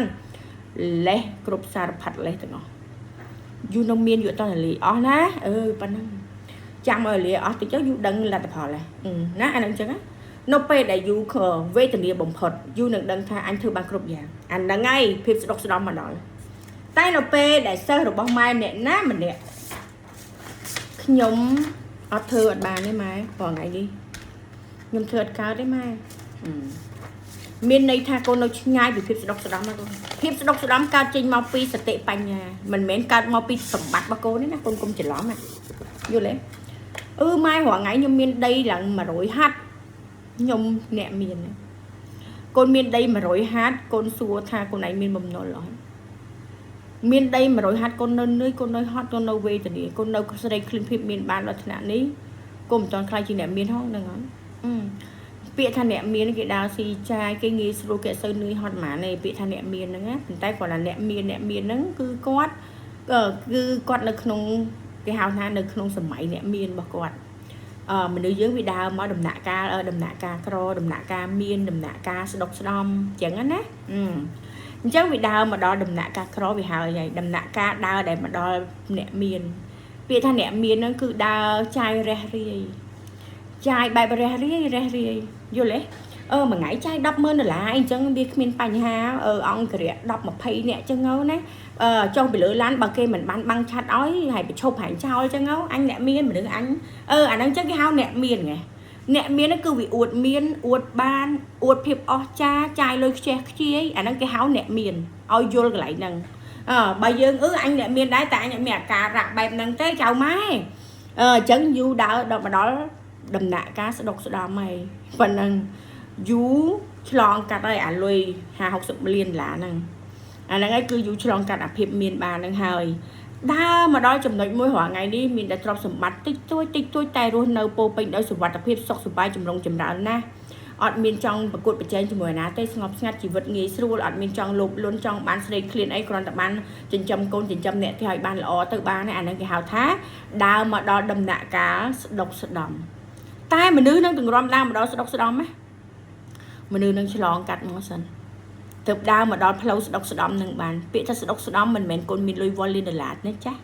លេះគ្រប់សារផាត់លេះទាំងអស់យូនៅមានយូអត់តលីអស់ណាអឺប៉ណ្ណឹងចាំឲ្យលាអស់តិចទៅយូដឹងលទ្ធផលហើយណាអាហ្នឹងអញ្ចឹងណានៅពេលដែលយូវេទនាបំផុតយូនឹងដឹងថាអញធ្វើបានគ្រប់យ៉ាងអាហ្នឹងហើយភាពស្ដុកស្ដំមកដល់តែនៅពេលដែលសិស្សរបស់ម៉ែអ្នកណាម្នាក់ខ្ញុំអត់ធ្វើអត់បានទេម៉ែព្រោះថ្ងៃនេះខ្ញុំធ្វើអត់កើតទេម៉ែមានន័យថាកូននៅឆ្ងាយពីភាពស្ដុកស្ដំណាកូនភាពស្ដុកស្ដំកើតចេញមកពីសតិបញ្ញាមិនមែនកើតមកពីសម្បត្តិរបស់កូនទេណាកូនកុំច្រឡំណាយល់ទេអឺម៉ែរាល់ថ្ងៃខ្ញុំមានដីឡើង100ហាត់ខ្ញុំអ្នកមានកូនមានដី100ហាត់កូនសួរថាកូនឯងមានបំណុលអត់មានដី100ហាត់កូននៅនឿយកូននៅហត់កូននៅវេទនាកូននៅស្រីឃ្លីនភាពមានបានដល់ថ្នាក់នេះកូនមិនទាន់ខ្លាចជាអ្នកមានហងហ្នឹងហ៎ពាក្យថាអ្នកមានគេដើរស៊ីចាយគេងាយស្រួលគេអត់សូវនឿយហត់ហ្មងទេពាក្យថាអ្នកមានហ្នឹងណាប៉ុន្តែគ្រាន់តែអ្នកមានអ្នកមានហ្នឹងគឺគាត់គឺគាត់នៅក្នុងគេហៅថានៅក្នុងសម័យអ្នកមានរបស់គាត់អឺមនុស្សយើងវាដើរមកដំណាក់កាលដំណាក់កាលក្រដំណាក់កាលមានដំណាក់កាលស្ដុកស្ដំអញ្ចឹងណាអញ្ចឹងវាដើរមកដល់ដំណាក់កាលក្រវាហើយហើយដំណាក់កាលដើរដែលមកដល់អ្នកមានពាក្យថាអ្នកមានហ្នឹងគឺដើរចាយរះរាយចាយបែបរះរាយរះរាយយល់ទេអឺមួយថ្ងៃចាយ100,000ដុល្លារអីចឹងវាគ្មានបញ្ហាអឺអង្គរៈ10 20នាក់ចឹងទៅណាអឺចុះពីលើឡានបើគេមិនបានបាំងឆាត់ឲ្យហើយប្រឈប់ហែងចោលចឹងទៅអញអ្នកមានមនុស្សអញអឺអាហ្នឹងចឹងគេហៅអ្នកមានไงអ្នកមានហ្នឹងគឺវាអួតមានអួតបានអួតភាពអស្ចារចាយលុយខ្ជះខ្ជាយអាហ្នឹងគេហៅអ្នកមានឲ្យយល់កន្លែងហ្នឹងអឺបើយើងអឺអញអ្នកមានដែរតែអញអ្នកមានអាការៈបែបហ្នឹងទេចៅម៉ែអឺអញ្ចឹងយូរដើរដល់មកដល់ដំណាក់កាលស្ដុកស្ដំហើយប៉ុណ្ណឹងយូរឆ្លងកាត់ហើយអាលុយ50 60លានដុល្លារហ្នឹងអាហ្នឹងហើយគឺយូរឆ្លងកាត់អាភាពមានបានហ្នឹងហើយដើរមកដល់ចំណុចមួយរាល់ថ្ងៃនេះមានតែទ្រព្យសម្បត្តិតិចតួចតិចតួចតែរស់នៅពោពេញដោយសុវត្ថិភាពសុខសប្បាយចម្រុងចម្រើនណាស់អត់មានចង់ប្រកួតប្រជែងជាមួយណាទេស្ងប់ស្ងាត់ជីវិតងាយស្រួលអត់មានចង់លោភលន់ចង់បានស្រីឃ្លានអីគ្រាន់តែបានចិញ្ចឹមកូនចិញ្ចឹមអ្នកផ្ទះឲ្យបានល្អទៅបានអាហ្នឹងគេហៅថាដើរមកដល់ដំណាក់កាលស្ដុកស្ដំតែមនុស្សនឹងទង្រាំដើរមកដល់ស្ដុកស្ដំណាមនុស្សនឹងឆ្លងកាត់មកសិនទើបដើរមកដល់ផ្លូវស្ដុកស្ដំនឹងបានពាក្យថាស្ដុកស្ដំមិនមែនកូនមានលុយវ៉លលានដុល្លារណាចាស់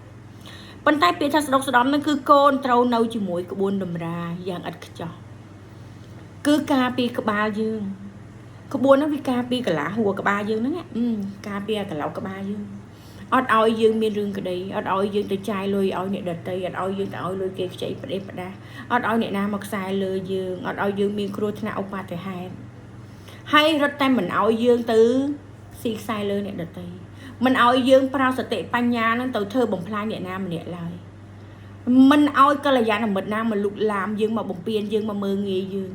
ប៉ុន្តែពាក្យថាស្ដុកស្ដំនឹងគឺកូនត្រូវនៅជាមួយក្បួនតម្រាយ៉ាងឥតខ្ចោះគឺការពីក្បាលយើងក្បួនហ្នឹងវាការពីកលាហួរក្បាលយើងហ្នឹងការពីកឡៅក្បាលយើងអត់ឲ្យយើងមានរឿងក្តីអត់ឲ្យយើងទៅចាយលុយឲ្យអ្នកដតីអត់ឲ្យយើងទៅឲ្យលុយគេខ្ចីផ្ដេសផ្ដាសអត់ឲ្យអ្នកណាមកខ្សែលើយើងអត់ឲ្យយើងមានគ្រោះថ្នាក់ឧបទ្ទហេតុហើយរត់តែមិនឲ្យយើងទៅស៊ីខ្សែលើអ្នកដតីមិនឲ្យយើងប្រើសតិបញ្ញានឹងទៅធ្វើបំផ្លាញអ្នកណាម្នាក់ឡើយមិនឲ្យកល្យាណមិត្តណាមកលុកឡាមយើងមកបំពេញយើងមកមើងងាយយើង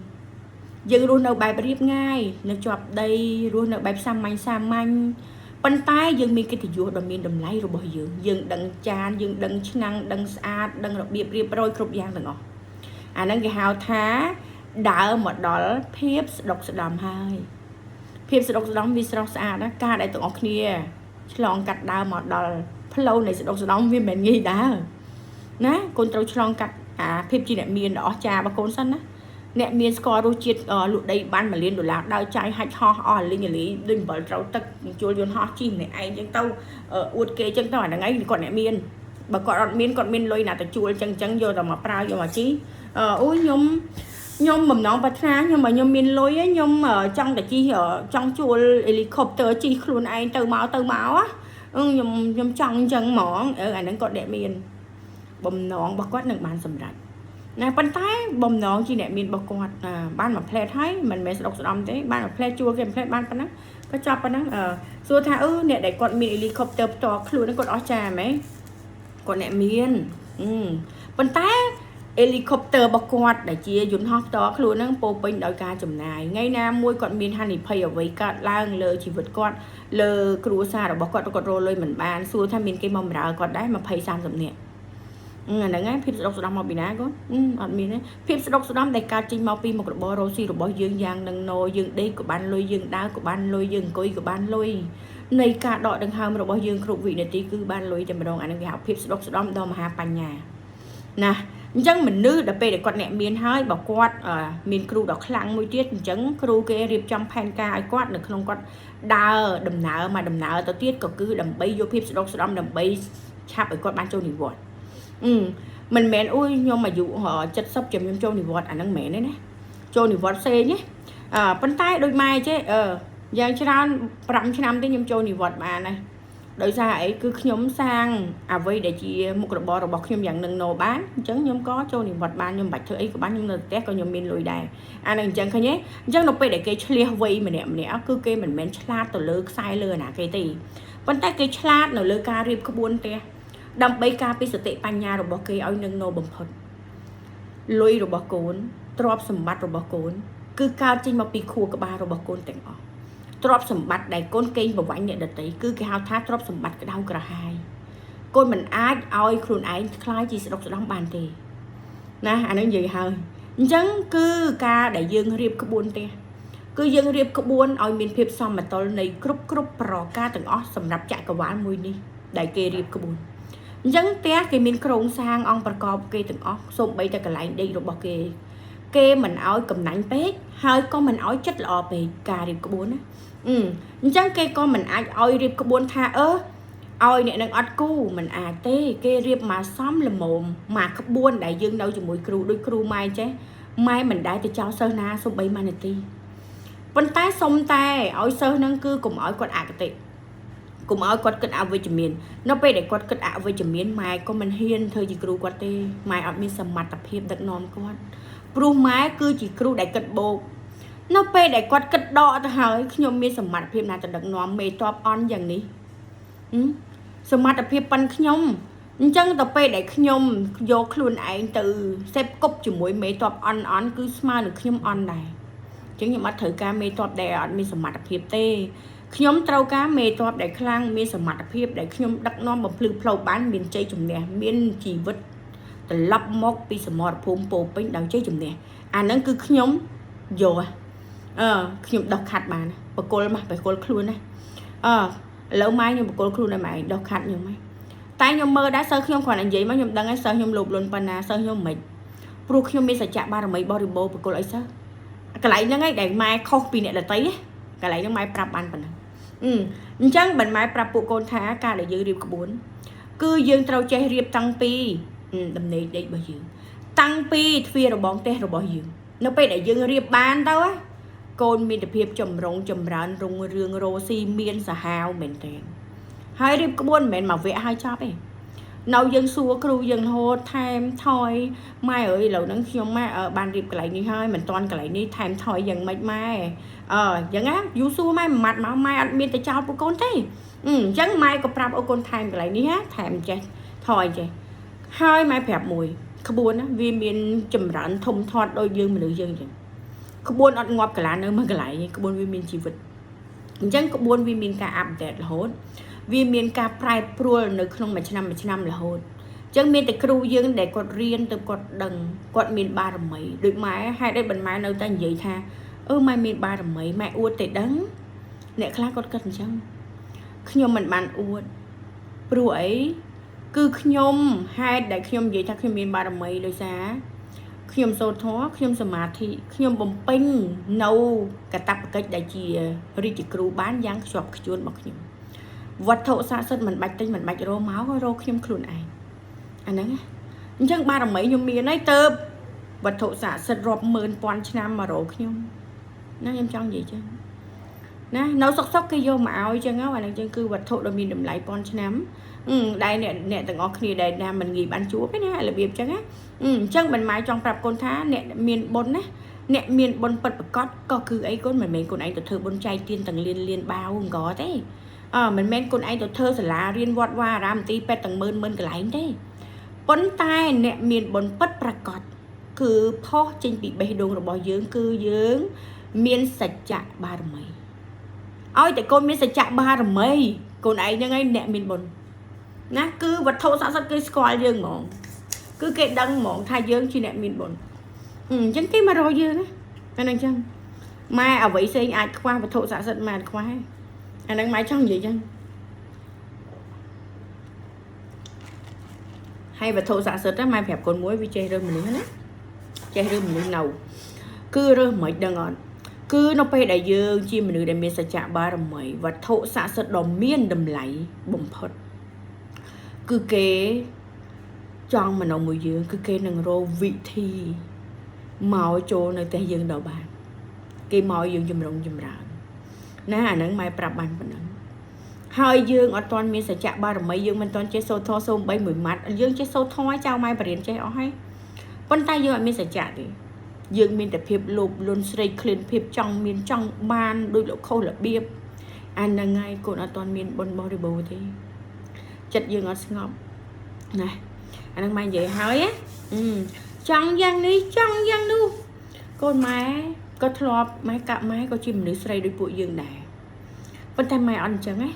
យើងរស់នៅបែបរៀបងាយនៅជាប់ដីរស់នៅបែបសាមញ្ញសាមញ្ញប៉ុន្តែយើងមានកិត្តិយសដ៏មានតម្លៃរបស់យើងយើងដឹងចានយើងដឹងឆ្នាំងដឹងស្អាតដឹងរបៀបរៀបរយគ្រប់យ៉ាងទាំងអស់អាហ្នឹងគេហៅថាដើរមកដល់ភាពស្ដុកស្ដំហើយភាពស្ដុកស្ដំវាស្រស់ស្អាតណាការដែលទាំងអស់គ្នាឆ្លងកាត់ដើរមកដល់ផ្លូវនៃស្ដុកស្ដំវាមិនមែនងាយដែរណាកូនត្រូវឆ្លងកាត់អាភាពជាអ្នកមានដ៏អស្ចារ្យរបស់កូនសិនណាអ្នកមានស្គាល់រសជាតិលក់ដីបាន1លានដុល្លារដើរចាយហាច់ហោះអស់លីងលីដូចអំបិលត្រូវទឹកជួលយន្តហោះជិះម្នាក់ឯងចឹងទៅអួតគេចឹងទៅអាហ្នឹងឯងគាត់អ្នកមានបើគាត់អត់មានគាត់មានលុយណាទៅជួលចឹងចឹងយកតែមកប្រើយកមកជិះអូយខ្ញុំ ខ្ញុំបំណងប្រាថ្នាខ្ញុំបើខ្ញុំមានលុយខ្ញុំចង់តែជិះចង់ជួលហេលីកុបទ័រជិះខ្លួនឯងទៅមកទៅមកខ្ញុំខ្ញុំចង់អញ្ចឹងហ្មងអឺអាហ្នឹងគាត់អ្នកមានបំណងរបស់គាត់នឹងបានសម្រេចណាប៉ុន្តែបំណងជាអ្នកមានរបស់គាត់បានមួយផ្លែតហើយមិនមែនស្ដុកស្ដំទេបានមួយផ្លែតជួលគេមួយផ្លែតបានប៉ុណ្ណឹងក៏ចប់ប៉ុណ្ណឹងសួរថាអឺអ្នកដែលគាត់មានហេលីកុបទ័រផ្ទាល់ខ្លួនហ្នឹងគាត់អស្ចារ្យហ្មងគាត់អ្នកមានប៉ុន្តែហេលីកុបទ័ររបស់គាត់ដែលជាយន្តហោះផ្ទាល់ខ្លួនហ្នឹងពោពេញដោយការចំណាយថ្ងៃណាមួយគាត់មានហានិភ័យអ្វីកើតឡើងលើជីវិតគាត់លើគ្រួសាររបស់គាត់គាត់រកលុយមិនបានសួរថាមានគេមកបម្រើគាត់ដែរ20 30នាក់អាហ្នឹងឯងភាពស្ដុកស្ដំមកពីណាកូនអត់មានទេភាពស្ដុកស្ដំដែលកើតចេញមកពីមុខរបររកស៊ីរបស់យើងយ៉ាងនឹងណយើងដេកក៏បានលុយយើងដើរក៏បានលុយយើងអង្គុយក៏បានលុយនៃការដកដង្ហើមរបស់យើងគ្រប់វិនាទីគឺបានលុយតែម្ដងអាហ្នឹងគេហៅភាពស្ដុកស្ដំដ៏មហាបញ្ញាណាអញ្ចឹងមនុស្សដល់ពេលដែលគាត់អ្នកមានហើយបើគាត់មានគ្រូដ៏ខ្លាំងមួយទៀតអញ្ចឹងគ្រូគេរៀបចំផែនការឲ្យគាត់នៅក្នុងគាត់ដើរដំណើរមកដំណើរទៅទៀតក៏គឺដើម្បីយកភាពស្ដុកស្ដំដើម្បីឆាប់ឲ្យគាត់បានចូលនិវត្តន៍មិនមែនអូយខ្ញុំអាយុ70ចាំខ្ញុំចូលនិវត្តន៍អាហ្នឹងមិនមែនទេណាចូលនិវត្តន៍ផ្សេងណាអឺប៉ុន្តែដូចម៉ែចេះអឺយ៉ាងច្រើន5ឆ្នាំទេខ្ញុំចូលនិវត្តន៍បានហើយដោយសារអីគឺខ្ញុំសាងអ្វីដែលជាមុខរបររបស់ខ្ញុំយ៉ាងនឹងណបានអញ្ចឹងខ្ញុំក៏ចូលនិវត្តន៍បានខ្ញុំមិនបាច់ធ្វើអីក៏បានខ្ញុំនៅផ្ទះក៏ខ្ញុំមានលុយដែរអានឹងអញ្ចឹងឃើញទេអញ្ចឹងនៅពេលដែលគេឆ្លៀសវៃម្នាក់ម្នាក់គឺគេមិនមែនឆ្លាតទៅលើខ្សែលើណាគេទេប៉ុន្តែគេឆ្លាតនៅលើការរៀបក្បួនផ្ទះដើម្បីការពីសតិបញ្ញារបស់គេឲ្យនឹងណបំផុតលុយរបស់កូនទ្រព្យសម្បត្តិរបស់កូនគឺកើតចេញមកពីខួរក្បាលរបស់កូនទាំងអស់ទ្រព្យសម្បត្តិដែលកូនកេងប្រវ័ញ្ចអ្នកដទៃគឺគេហៅថាទ្រព្យសម្បត្តិក្តៅក្រហាយកូនមិនអាចឲ្យខ្លួនឯងក្លាយជាស្ដុកស្ដំបានទេណាអានឹងនិយាយហើយអញ្ចឹងគឺការដែលយើងរៀបក្បួនផ្ទះគឺយើងរៀបក្បួនឲ្យមានភាពសមតុល្យនៃគ្រប់គ្រប់ប្រការទាំងអស់សម្រាប់ចក្រវាលមួយនេះដែលគេរៀបក្បួនអញ្ចឹងផ្ទះគេមានគ្រោងសាងអង្គប្រកបគេទាំងអស់សូម្បីតែកន្លែងដេករបស់គេគេមិនឲ្យកំណាញ់ពេកហើយក៏មិនឲ្យចិត្តល្អពេកការរៀបក្បួនណាអញ្ចឹងគេក៏មិនអាចឲ្យរៀបក្បួនថាអឺឲ្យអ្នកនឹងអត់គូមិនអាចទេគេរៀបមកសមល្មមមកក្បួនដែលយើងនៅជាមួយគ្រូដូចគ្រូម៉ែចេះម៉ែមិនដែលទៅចោលសិស្សណាសូម្បីមួយនាទីប៉ុន្តែសុំតែឲ្យសិស្សនឹងគឺកុំឲ្យគាត់អគតិកុំឲ្យគាត់គិតអវិជ្ជមាននៅពេលដែលគាត់គិតអវិជ្ជមានម៉ែក៏មិនហ៊ានធ្វើជាគ្រូគាត់ទេម៉ែអត់មានសមត្ថភាពដឹកនាំគាត់ព្រោះម៉ែគឺជាគ្រូដែលគិតបូកនៅពេលដែលគាត់គិតដកទៅហើយខ្ញុំមានសមត្ថភាពណាទៅដឹកនាំមេតបអន់យ៉ាងនេះសមត្ថភាពប៉ិនខ្ញុំអញ្ចឹងទៅពេលដែលខ្ញុំយកខ្លួនឯងទៅសេពគប់ជាមួយមេតបអន់អន់គឺស្មើនឹងខ្ញុំអន់ដែរអញ្ចឹងខ្ញុំអត់ត្រូវការមេតបដែលអត់មានសមត្ថភាពទេខ្ញុំត្រូវការមេតបដែលខ្លាំងមានសមត្ថភាពដែលខ្ញុំដឹកនាំបំភ្លឺផ្លូវបានមានជ័យជំនះមានជីវិតត្រឡប់មកពីសមរភូមិពោពេញដោយជ័យជំនះអាហ្នឹងគឺខ្ញុំយកអឺខ្ញុំដោះខាត់បានបកគលមកបកគលខ្លួនណាអឺឥឡូវម៉ែខ្ញុំបកគលខ្លួនឲ្យម៉ែដោះខាត់ខ្ញុំហ៎តែខ្ញុំមើលដែរសិស្សខ្ញុំគ្រាន់តែនិយាយមកខ្ញុំដឹងហើយសិស្សខ្ញុំលោភលន់ប៉ុណ្ណាសិស្សខ្ញុំមិនព្រោះខ្ញុំមានសច្ចៈបារមីបរិបូរបកគលអីសិស្សកន្លែងហ្នឹងឯងដែលម៉ែខុសពីអ្នកដទៃកន្លែងហ្នឹងម៉ែប្រាប់បានប៉ុណ្ណឹងអញ្ចឹងមិនម៉ែប្រាប់ពួកកូនថាការដែលយើងរៀបក្បួនគឺយើងត្រូវចេះរៀបតាំងពីដំណេកដេករបស់យើងតាំងពីទ្វាររបងផ្ទះរបស់យើងនៅពេលដែលយើងរៀបបានទៅកូនមានភាពចម្រុងចម្រើនរុងរឿងរោស៊ីមានសាហាវមែនទែនហើយរៀបក្បួនមិនមែនមកវគ្គហើយចប់ទេនៅយើងសួរគ្រូយើងរហូតថែមថយម៉ែអើយឥឡូវហ្នឹងខ្ញុំម៉ែបានរៀបកន្លែងនេះហើយមិនតាន់កន្លែងនេះថែមថយយ៉ាងម៉េចម៉ែអឺអញ្ចឹងណាយូសួរម៉ែមួយម៉ាត់មកម៉ែអត់មានទៅចោលពួកកូនទេអញ្ចឹងម៉ែក៏ប្រាប់អូកូនថែមកន្លែងនេះណាថែមចេះថយចេះហើយម៉ែប្រាប់មួយក្បួនណាវាមានចម្រើនធំធាត់ដូចយើងមនុស្សយើងអញ្ចឹងក្បួនអត់ងាប់កន្លានៅមួយកន្លែងក្បួនវាមានជីវិតអញ្ចឹងក្បួនវាមានការ update រហូតវាមានការប្រែប្រួលនៅក្នុងមួយឆ្នាំមួយឆ្នាំរហូតអញ្ចឹងមានតែគ្រូយើងដែលគាត់រៀនទៅគាត់ដឹងគាត់មានបារមីដូចម៉ែហេតុអីមិនម៉ែនៅតែនិយាយថាអឺម៉ែមានបារមីម៉ែអួតតែដឹងអ្នកខ្លះគាត់គិតអញ្ចឹងខ្ញុំមិនបានអួតព្រោះអីគឺខ្ញុំហេតុដែលខ្ញុំនិយាយថាខ្ញុំមានបារមីដោយសារខ្ញុំសូត្រធម៌ខ្ញុំសមាធិខ្ញុំបំពេញនៅកតបកិច្ចដែលជារាជគ្រូបានយ៉ាងខ្ជាប់ខ្ជួនរបស់ខ្ញុំវត្ថុស័ក្តិសិទ្ធិមិនបាច់ទិញមិនបាច់រកមករកខ្ញុំខ្លួនឯងអាហ្នឹងអញ្ចឹងបារមីខ្ញុំមានហើយទៅ វត្ថុស័ក្តិសិទ្ធិរាប់ម៉ឺនពាន់ឆ្នាំមករកខ្ញុំណាខ្ញុំចង់និយាយចឹងណានៅសុកសុកគេយកមកឲ្យចឹងហ្នឹងអាហ្នឹងចឹងគឺវត្ថុដ៏មានតម្លៃពាន់ឆ្នាំដែលអ្នកទាំងអស់គ្នាដែលណាមិនងាយបានជួបទេណារបៀបចឹងណាអញ្ចឹងមិនម៉ែចង់ប្រាប់កូនថាអ្នកមានបុណ្យណាអ្នកមានបុណ្យពិតប្រាកដក៏គឺអីកូនមិនមែនកូនឯងទៅធ្វើបុណ្យចែកទានទាំងលៀនលៀនបាវអង្គទេអើមិនមែនកូនឯងទៅធ្វើសាលារៀនវត្តវាអារាមមន្ទីរពេទ្យទាំងម៉ឺនម៉ឺនកន្លែងទេប៉ុន្តែអ្នកមានបុណ្យពិតប្រាកដគឺផុសចេញពីបេះដូងរបស់យើងគឺយើងមានសច្ចៈបារមីឲ្យតែកូនមានសច្ចៈបារមីកូនឯងហ្នឹងឯងអ្នកមានបុណ្យណាគឺវត្ថុស័ក្តិសិទ្ធិគេស្គាល់យើងហ្មងគឺគេដឹងហ្មងថាយើងជាអ្នកមានបុណ្យអញ្ចឹងគេមករកយើងណាអាហ្នឹងអញ្ចឹងម៉ែអ្វីផ្សេងអាចខ្វះវត្ថុស័ក្តិសិទ្ធិម៉ែអត់ខ្វះទេអាហ្នឹងម៉ែចង់និយាយអញ្ចឹងហើយវត្ថុស័ក្តិសិទ្ធិម៉ែប្រាប់កូនមួយវាចេះរើសមនុស្សណាចេះរើសមនុស្សនៅគឺរើសមិនដឹងអត់គឺនៅពេលដែលយើងជាមនុស្សដែលមានសច្ចៈបារមីវត្ថុស័ក្តិសិទ្ធិដ៏មានតម្លៃបំផុតគឺគេចង់មកនៅមួយយើងគឺគេនឹងរកវិធីមកចូលនៅផ្ទះយើងដល់បានគេមកយើងចម្រុងចម្រើនណាអាហ្នឹងម៉ែប្រាប់បានប៉ុណ្ណឹងហើយយើងអត់ទាន់មានសច្ចៈបារមីយើងមិនទាន់ចេះសូត្រធម៌សូម្បីមួយម៉ាត់យើងចេះសូត្រធម៌ចៅម៉ែបរៀនចេះអស់ហើយប៉ុន្តែយើងអត់មានសច្ចៈទេយើងមានតែភាពលោភលន់ស្រេកឃ្លានភាពចង់មានចង់បានដោយលោកខុសរបៀបអាហ្នឹងហើយកូនអត់ទាន់មានបុណ្យបរិបូរណ៍ទេចិត្តយើងអត់ស្ងប់ណាអាហ្នឹងម៉ែនិយាយហើយណាចង់យ៉ាងនេះចង់យ៉ាងនោះកូនម៉ែក៏ធ្លាប់ម៉ែកាក់ម៉ែក៏ជាមនុស្សស្រីដូចពួកយើងដែរប៉ុន្តែម៉ែអត់អញ្ចឹងណា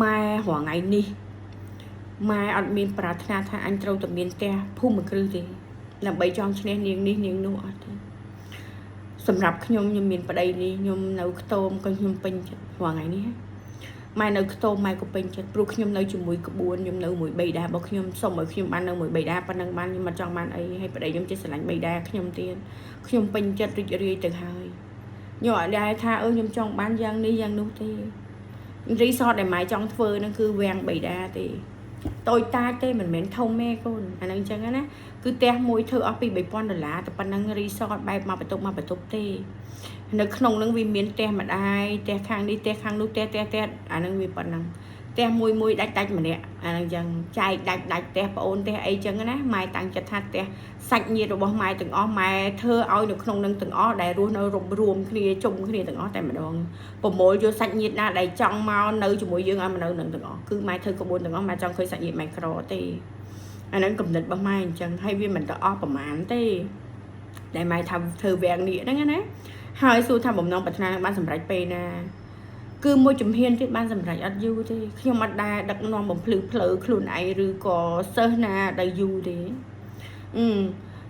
ម៉ែរាល់ថ្ងៃនេះម៉ែអត់មានប្រាថ្នាថាអញត្រូវតែមានផ្ទះភូមិគ្រឹះទេដើម្បីចង់ឈ្នះនាងនេះនាងនោះអត់ទេសម្រាប់ខ្ញុំខ្ញុំមានប្តីនេះខ្ញុំនៅខ្ទមក៏ខ្ញុំពេញចិត្តរាល់ថ្ងៃនេះម៉ែនៅខ្ទមម៉ែក៏ពេញចិត្តព្រោះខ្ញុំនៅជាមួយក្បួនខ្ញុំនៅមួយបៃតារបស់ខ្ញុំសូមឲ្យខ្ញុំបាននៅមួយបៃតាប៉ុណ្ណឹងបានខ្ញុំមិនចង់បានអីហើយប្តីខ្ញុំចេះស្រឡាញ់បៃតាខ្ញុំទៀតខ្ញុំពេញចិត្តរីករាយទៅហើយខ្ញុំអត់ដែរថាអឺខ្ញុំចង់បានយ៉ាងនេះយ៉ាងនោះទេរីសតដែលម៉ែចង់ធ្វើហ្នឹងគឺវាំងបៃតាទេតូចតាចទេមិនមែនធំទេកូនអាហ្នឹងអញ្ចឹងណាគឺផ្ទះមួយធ្វើអស់ពី3000ដុល្លារតែប៉ុណ្ណឹងរីសតបែបមកបន្ទប់មកបន្ទប់ទេនៅក្នុងហ្នឹងវាមានផ្ទះម្ដាយផ្ទះខាងនេះផ្ទះខាងនោះផ្ទះផ្ទះផ្ទះអាហ្នឹងវាប៉ុណ្ណឹងផ្ទះមួយមួយដាច់ដាច់ម្នាក់អាហ្នឹងអញ្ចឹងចែកដាច់ដាច់ផ្ទះប្អូនផ្ទះអីចឹងណាម៉ែតាំងចិត្តថាផ្ទះសាច់ញាតិរបស់ម៉ែទាំងអស់ម៉ែធ្វើឲ្យនៅក្នុងនឹងទាំងអស់ដែលរស់នៅរួមរួមគ្នាជុំគ្នាទាំងអស់តែម្ដងប្រមូលយកសាច់ញាតិណាដែលចង់មកនៅជាមួយយើងឲ្យមកនៅនឹងទាំងអស់គឺម៉ែធ្វើក្បួនទាំងអស់ម៉ែចង់ឃើញសាច់ញាតិម៉ែក្រទេអាហ្នឹងកំណត់របស់ម៉ែអញ្ចឹងហើយវាមិនទៅអស់ប្រមាណទេដែលម៉ែថាធ្វើវាំងនេះហ្នឹងណាហើយសួរថាបំណងប្រាថ្នានឹងបានសម្រេចពេលណាគឺមួយជំហានទៀតបានសម្រេចអត់យូរទេខ្ញុំអត់ដែលដឹកនាំបំភ្លឺផ្លូវខ្លួនឯងឬក៏សិស្សណាដែលយូរទេអឺ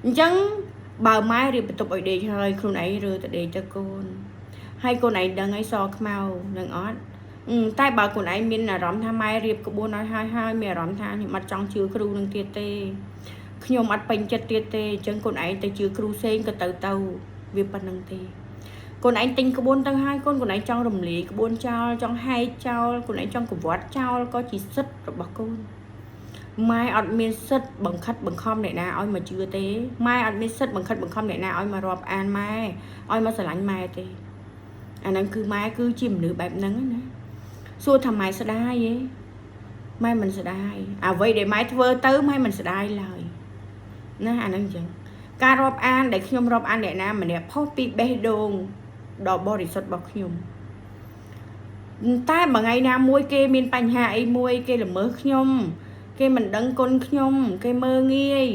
អញ្ចឹងបើម៉ែរៀបបន្ទប់ឲ្យដេកហើយខ្លួនឯងរើទៅដេកទៅកូនហើយកូនឯងដឹងហើយសខ្មៅនឹងអត់តែបើកូនឯងមានអារម្មណ៍ថាម៉ែរៀបក្បួនឲ្យហើយហើយមានអារម្មណ៍ថាខ្ញុំអត់ចង់ជឿគ្រូនឹងទៀតទេខ្ញុំអត់ពេញចិត្តទៀតទេអញ្ចឹងកូនឯងទៅជឿគ្រូផ្សេងក៏ទៅទៅវាប៉ុណ្្នឹងទេកូនឯងទិញក្បួនទៅហើយកូនឯងចង់រំលាយក្បួនចោលចង់ហែកចោលកូនឯងចង់កវត្តចោលក៏ជាសិទ្ធិរបស់កូនម៉ែអត់មានសិទ្ធិបង្ខិតបង្ខំអ្នកណាឲ្យមកជឿទេម៉ែអត់មានសិទ្ធិបង្ខិតបង្ខំអ្នកណាឲ្យមករាប់អានម៉ែឲ្យមកស្រឡាញ់ម៉ែទេអាហ្នឹងគឺម៉ែគឺជាមនុស្សបែបហ្នឹងណាសួរថាម៉ែស្ដាយទេម៉ែមិនស្ដាយអ្វីដែលម៉ែធ្វើទៅម៉ែមិនស្ដាយឡើយណាអាហ្នឹងអញ្ចឹងការរាប់អានដែលខ្ញុំរាប់អានអ្នកណាម្នាក់ផុសពីបេះដូងដ៏បរិសុទ្ធរបស់ខ្ញុំតែមួយថ្ងៃណាមួយគេមានបញ្ហាអីមួយគេល្មើសខ្ញុំគេមិនដឹងគុណខ្ញុំគេមើងងាយ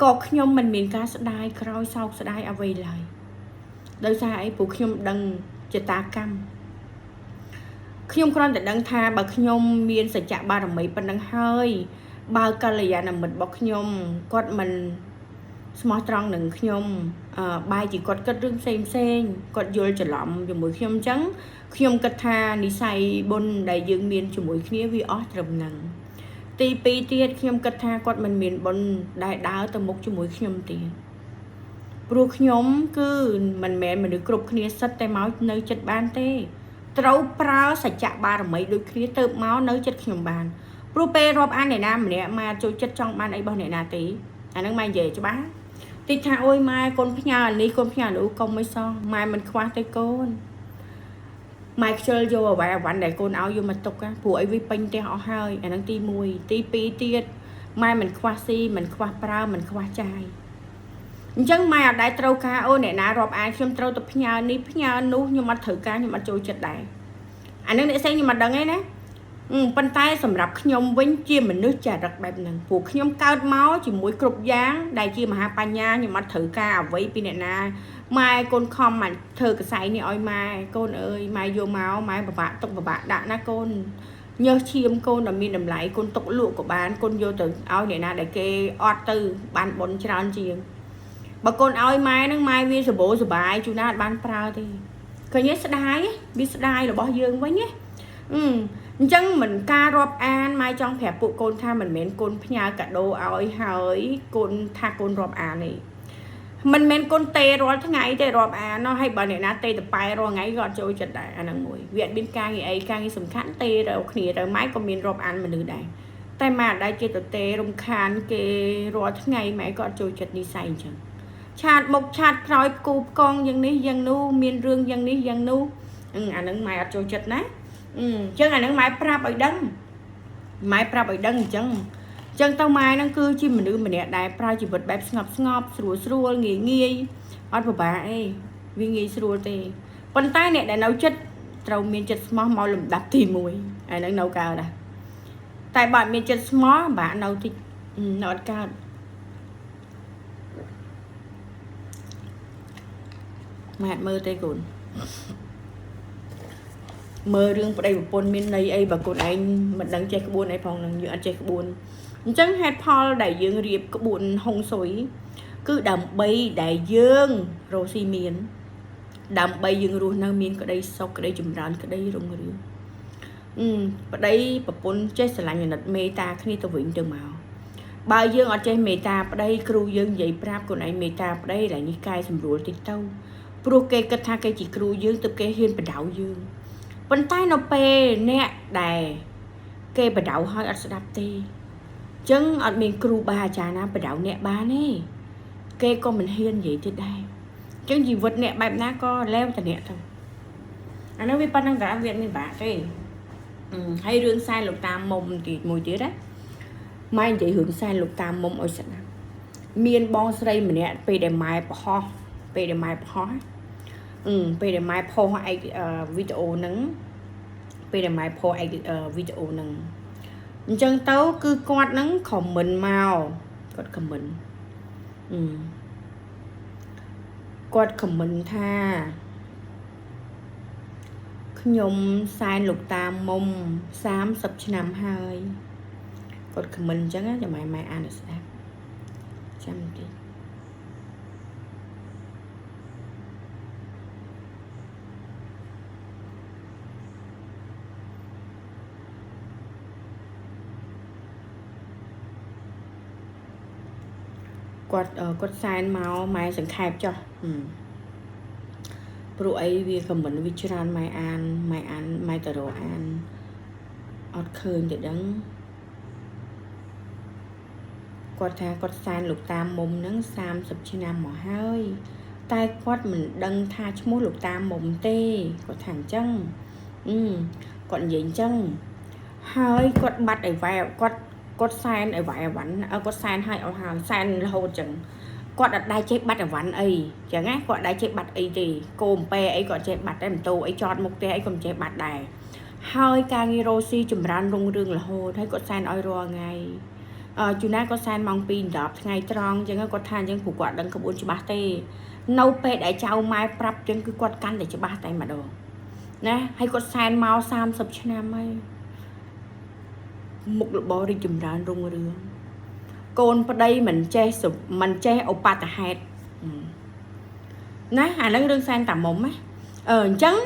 ក៏ខ្ញុំមិនមានការស្ដាយក្រោយសោកស្ដាយអ្វីឡើយដោយសារអីព្រោះខ្ញុំដឹងចតាកម្មខ្ញុំគ្រាន់តែដឹងថាបើខ្ញុំមានសច្ចៈបារមីប៉ុណ្ណឹងហើយបើកល្យាណមិត្តរបស់ខ្ញុំគាត់មិនស្មោះត្រង់នឹងខ្ញុំបែរជាគាត់គិតរឿងផ្សេងផ្សេងគាត់យល់ច្រឡំជាមួយខ្ញុំអញ្ចឹងខ្ញុំគិតថានិស័យបុណ្យដែលយើងមានជាមួយគ្នាវាអស់ត្រឹមហ្នឹងទី2ទៀតខ្ញុំគិតថាគាត់មិនមានបុណ្យដែលដើរទៅមុខជាមួយខ្ញុំទៀតព្រោះខ្ញុំគឺមិនមែនមនុស្សគ្រប់គ្នាសិតតែមកនៅចិត្តបានទេត្រូវប្រើសច្ចៈបារមីដូចគ្នាទៅមកនៅចិត្តខ្ញុំបានព្រោះពេលរាប់អានអ្នកណាម្នាក់មកចូលចិត្តចង់បានអីរបស់អ្នកណាទេ អាហ្នឹងម៉ែនិយាយច្បាស់តិចថាអូយម៉ែកូនផ្ញើអានេះកូនផ្ញើនោះកុំមិនសោះម៉ែមិនខ្វះទេកូនម៉ែខ្ជិលយកអ្វីអវ៉ាន់ដែលកូនឲ្យយកមកទុកព្រោះអីវាពេញផ្ទះអស់ហើយអាហ្នឹងទី1ទី2ទៀតម៉ែមិនខ្វះស៊ីមិនខ្វះប្រើមិនខ្វះចាយអញ្ចឹងម៉ែអត់ដែលត្រូវការអូអ្នកណារាប់អានខ្ញុំត្រូវទៅផ្ញើនេះផ្ញើនោះខ្ញុំអត់ត្រូវការខ្ញុំអត់ចូលចិត្តដែរអានឹងអ្នកផ្សេងខ្ញុំអត់ដឹងទេណាប៉ុន្តែសម្រាប់ខ្ញុំវិញជាមនុស្សចរិតបែបហ្នឹងព្រោះខ្ញុំកើតមកជាមួយគ្រប់យ៉ាងដែលជាមហាបញ្ញាខ្ញុំអត់ត្រូវការអ្វីពីអ្នកណាម៉ែកូនខំមកធ្វើកសែងនេះឲ្យម៉ែកូនអើយម៉ែយកមកម៉ែពិបាកទុកពិបាកដាក់ណាកូនញើសឈាមកូនដល់មានតម្លៃកូនទុកលក់ក៏បានកូនយកទៅឲ្យអ្នកណាដែលគេអត់ទៅបានបុណ្យច្រើនជាងបើកូនឲ្យម៉ែហ្នឹងម៉ែវាសបោសបាយជួនណាអត់បានប្រើទេឃើញទេស្ដាយវាស្ដាយរបស់យើងវិញណាអញ្ចឹងមិនការរាប់អានម៉ែចង់ប្រាប់ពួកកូនថាមិនមែនកូនផ្ញើកាដូឲ្យហើយកូនថាកូនរាប់អានទេមិនមែនកូនទេរាល់ថ្ងៃទេរាប់អានណោះហើយបើអ្នកណាទេតប៉ែរាល់ថ្ងៃក៏អត់ចូលចិត្តដែរអាហ្នឹងមួយវាអត់មានការងារអីការងារសំខាន់ទេរកគ្នាទៅម៉ែក៏មានរាប់អានមនុស្សដែរតែម៉ែអត់ដែរជាទៅទេរំខានគេរាល់ថ្ងៃម៉ែក៏អត់ចូលចិត្តនិស័យអញ្ចឹងឆាតមុខឆាតក្រោយផ្គូផ្គងយ៉ាងនេះយ៉ាងនោះមានរឿងយ៉ាងនេះយ៉ាងនោះអាហ្នឹងម៉ែអត់ចូលចិត្តណាអញ្ចឹងអាហ្នឹងម៉ែប្រាប់ឲ្យដឹងម៉ែប្រាប់ឲ្យដឹងអញ្ចឹងទៅម៉ែហ្នឹងគឺជាមនុស្សម្នាក់ដែលប្រើជីវិតបែបស្ងប់ស្ងប់ស្រួលស្រួលងាយងាយអត់ពិបាកអីវាងាយស្រួលទេប៉ុន្តែអ្នកដែលនៅចិត្តត្រូវមានចិត្តស្មោះមកលំដាប់ទី1អាហ្នឹងនៅកើតដែរតែបើអត់មានចិត្តស្មោះបាក់នៅតិចនៅអត់កើតម៉ែអត់មើលទេកូនមើលរឿងប្តីប្រពន្ធមានន័យអីបើកូនឯងមិនដឹងចេះក្បួនអីផងនឹងយើងអត់ចេះក្បួនអញ្ចឹងហេតុផលដែលយើងរៀបក្បួនហុងស៊ុយគឺដើម្បីដែលយើងរកស៊ីមានដើម្បីយើងរស់នៅមានក្តីសុខក្តីចម្រើនក្តីរុងរឿងប្តីប្រពន្ធចេះស្រឡាញ់អាណិតមេត្តាគ្នាទៅវិញទៅមកបើយើងអត់ចេះមេត្តាប្តីគ្រូយើងនិយាយប្រាប់ខ្លួនឯងមេត្តាប្តីឡើយនេះកែសម្រួលតិចទៅព្រោះគេគិតថាគេជាគ្រូយើងទើបគេហ៊ានបដៅយើងប៉ុន្តែនៅពេលអ្នកដែលគេបដៅឲ្យអត់ស្ដាប់ទេអញ្ចឹងអត់មានគ្រូបាអាចារ្យណាបដៅអ្នកបានទេគេក៏មិនហ៊ាននិយាយទៀតដែរអញ្ចឹងជីវិតអ្នកបែបណាក៏លែវតែអ្នកទៅអានោះវាប៉ុណ្្នឹងតែវាអត់មានបាក់ទេហើយរឿងសែនលោកតាមមុំទៀតមួយទៀតណាម៉ែនិយាយរឿងសែនលោកតាមមុំឲ្យស្ដាប់មានបងស្រីម្នាក់ពេលដែលម៉ែប្រហោះពេលដែលម៉ែប្រហោះពេលដែលម៉ែផុសឯកវីដេអូហ្នឹងពេលដែលម៉ែផុសឯកវីដេអូហ្នឹងអញ្ចឹងទៅគឺគាត់ហ្នឹងខមមិនមកគាត់ខមមិនគាត់ខមមិនថាខ្ញុំសែនលោកតាមុំ30ឆ្នាំហើយគាត់ខមមិនអញ្ចឹងចាំម៉ែម៉ែអានឲ្យស្ដាប់ចាំតិចគាត់សែនមកម៉ែសង្ខេបចុះព្រោះអីវាខមមិនវាច្រើនម៉ែអានម៉ែអានម៉ែតរអានអត់ឃើញទេដឹងគាត់ថាគាត់សែនលោកតាមុំហ្នឹង30ឆ្នាំមកហើយតែគាត់មិនដឹងថាឈ្មោះលោកតាមុំទេគាត់ថាអញ្ចឹងគាត់និយាយអញ្ចឹងហើយគាត់បាត់អីវ៉ែគាត់សែនអីវ៉ែអវ៉ាន់គាត់សែនឲ្យអស់ហើយសែនរហូតអញ្ចឹងគាត់អត់ដែរចេះបាត់អវ៉ាន់អីអញ្ចឹងណាគាត់អត់ដែរចេះបាត់អីទេគោអំពែអីគាត់ចេះបាត់ដែរម៉ូតូអីចតមុខផ្ទះអីក៏មិនចេះបាត់ដែរហើយការងាររស់ស៊ីចម្រើនរុងរឿងរហូតហើយគាត់សែនឲ្យរាល់ថ្ងៃជួនណាគាត់សែនម៉ោង2 10ថ្ងៃត្រង់អញ្ចឹងគាត់ថាអញ្ចឹងព្រោះគាត់ដឹងក្បួនច្បាស់ទេនៅពេលដែលចៅម៉ែប្រាប់អញ្ចឹងគឺគាត់កាន់តែច្បាស់តែម្ដងណាហើយគាត់សែនមក30ឆ្នាំហើយមុខរបររីកចម្រើនរុងរឿងកូនប្តីមិនចេះឧបតហេតុណាអាហ្នឹងរឿងសែនតាមុំណាអញ្ចឹង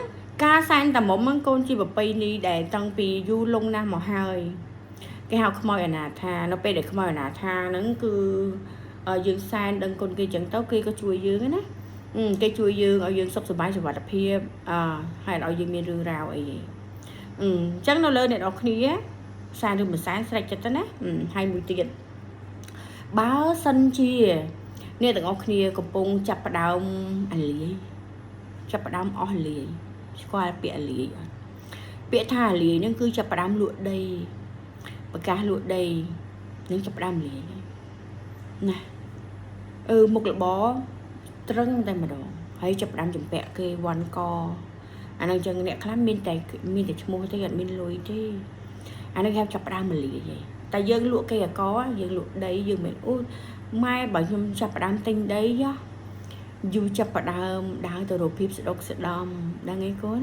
ការសែនតាមុំហ្នឹងកូនជាប្រពៃណីដែលតាំងពីយូរលង់ណាស់មកហើយគេហៅខ្មោចអនាថានៅពេលដែលខ្មោចអនាថាហ្នឹងគឺយើងសែនដឹងគុណគេចឹងទៅគេក៏ជួយយើងណាគេជួយយើងឲ្យយើងសុខសប្បាយសុវត្ថិភាពហើយឲ្យយើងមានរឿងរ៉ាវអីអញ្ចឹងនៅលើអ្នកនរគ្នាសែនឬមិនសែនស្រេចចិត្តទៅណាហើយមួយទៀត បើសិនជាអ្នកទាំងអស់គ្នាកំពុងចាប់ផ្ដើមអាលាយចាប់ផ្ដើមអស់លាយស្គាល់ពាក្យអាលាយអត់ពាក្យថាអាលាយហ្នឹងគឺចាប់ផ្ដើមលក់ដីប្រកាសលក់ដីនឹងចាប់ផ្ដើមលាយណាអឺមុខរបរត្រឹងតែម្ដងហើយចាប់ផ្ដើមចម្ពាក់គេវ៉ាន់កអាហ្នឹងចឹងអ្នកខ្លះមានតែឈ្មោះទេអត់មានលុយទេអាហ្នឹងគេហៅចាប់ផ្ដើមមលាយឯងតែយើងលក់គេអកយើងលក់ដីយើងមិនអូម៉ែបើខ្ញុំចាប់ផ្ដើមទិញដីយោយូរចាប់ផ្ដើមដើរទៅរកភាពស្ដុកស្ដំដឹងឯកូន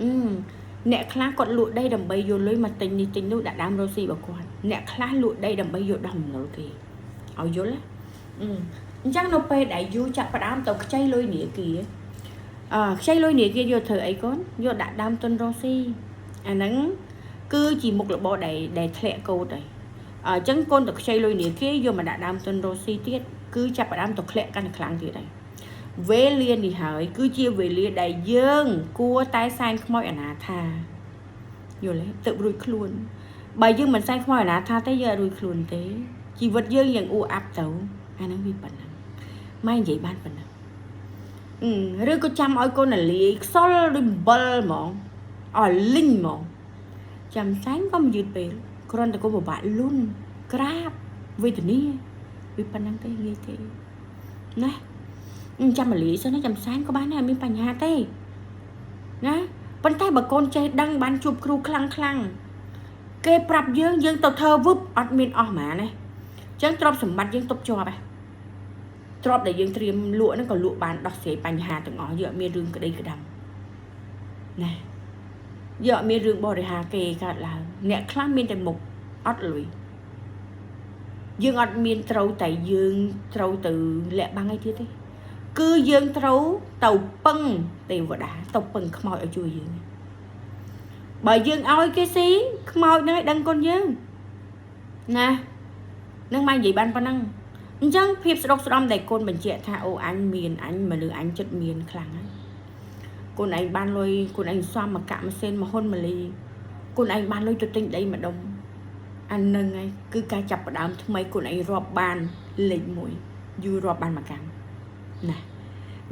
អឺអ្នកខ្លះគាត់លក់ដីដើម្បីយកលុយមកទិញនេះទិញនោះដាក់ដើមរកស៊ីរបស់គាត់អ្នកខ្លះលក់ដីដើម្បីយកដោះបំណុលគេឲ្យយល់ណាអញ្ចឹងនៅពេលដែលយូរចាប់ផ្ដើមទៅខ្ចីលុយនាគារអឺខ្ចីលុយនាគារយកធ្វើអីកូនយកដាក់ដើមទុនរកស៊ីអាហ្នឹងគឺជាមុខរបរដែលធ្លាក់កូដហើយអញ្ចឹងកូនទៅខ្ចីលុយនាគារយកមកដាក់ដើមទុនរកស៊ីទៀតគឺចាប់ផ្ដើមទៅធ្លាក់កាន់តែខ្លាំងទៀតហើយវេលានេះហើយគឺជាវេលាដែលយើងគួរតែសែនខ្មោចអនាថាយល់ទេទៅរួចខ្លួនបើយើងមិនសែនខ្មោចអនាថាទេយើងអត់រួចខ្លួនទេជីវិតយើងយ៉ាងអួអាប់ទៅអាហ្នឹងវាប៉ុណ្ណឹងម៉ែនិយាយបានប៉ុណ្ណឹងឬក៏ចាំឲ្យកូនអាលាយខ្សលដូចអំបិលហ្មងអស់លីងហ្មងចាំសែនក៏មិនយឺតពេលគ្រាន់តែកូនពិបាកលុនក្រាបវេទនាវាប៉ុណ្ណឹងទេងាយទេណាចាំអាលាយសិនណាចាំសែនក៏បានដែរអត់មានបញ្ហាទេណាប៉ុន្តែបើកូនចេះដឹងបានជួបគ្រូខ្លាំងខ្លាំងគេប្រាប់យើងយើងទៅធ្វើវឹបអត់មានអស់ហ្មងណាអញ្ចឹងទ្រព្យសម្បត្តិយើងទប់ជាប់ហ៎ទ្រព្យដែលយើងត្រៀមលក់ហ្នឹងក៏លក់បានដោះស្រាយបញ្ហាទាំងអស់យើងអត់មានរឿងក្តីក្តាំណាយើងអត់មានរឿងបរិហាគេកើតឡើងអ្នកខ្លះមានតែមុខអត់លុយយើងអត់មានត្រូវតែយើងត្រូវទៅលាក់បាំងអីទៀតទេគឺយើងត្រូវទៅពឹងទេវតាទៅពឹងខ្មោចឲ្យជួយយើងបើយើងឲ្យគេស៊ីខ្មោចហ្នឹងឲ្យដឹងគុណយើងណានឹងមកនិយាយបានប៉ុណ្ណឹងអញ្ចឹងភាពស្ដុកស្ដំដែលកូនបញ្ជាក់ថាអូអញមានអញមនុស្សអញចិត្តមានខ្លាំងហើយកូនឯងបានលុយកូនឯងសំមកកាក់ម៉ាស៊ីនមកហ៊ុនម៉ាលីកូនឯងបានលុយទៅទិញដីម្ដុំអានឹងហើយគឺការចាប់ផ្ដើមថ្មីកូនឯងរាប់បានលេខ1យូររាប់បានមួយកម្មណា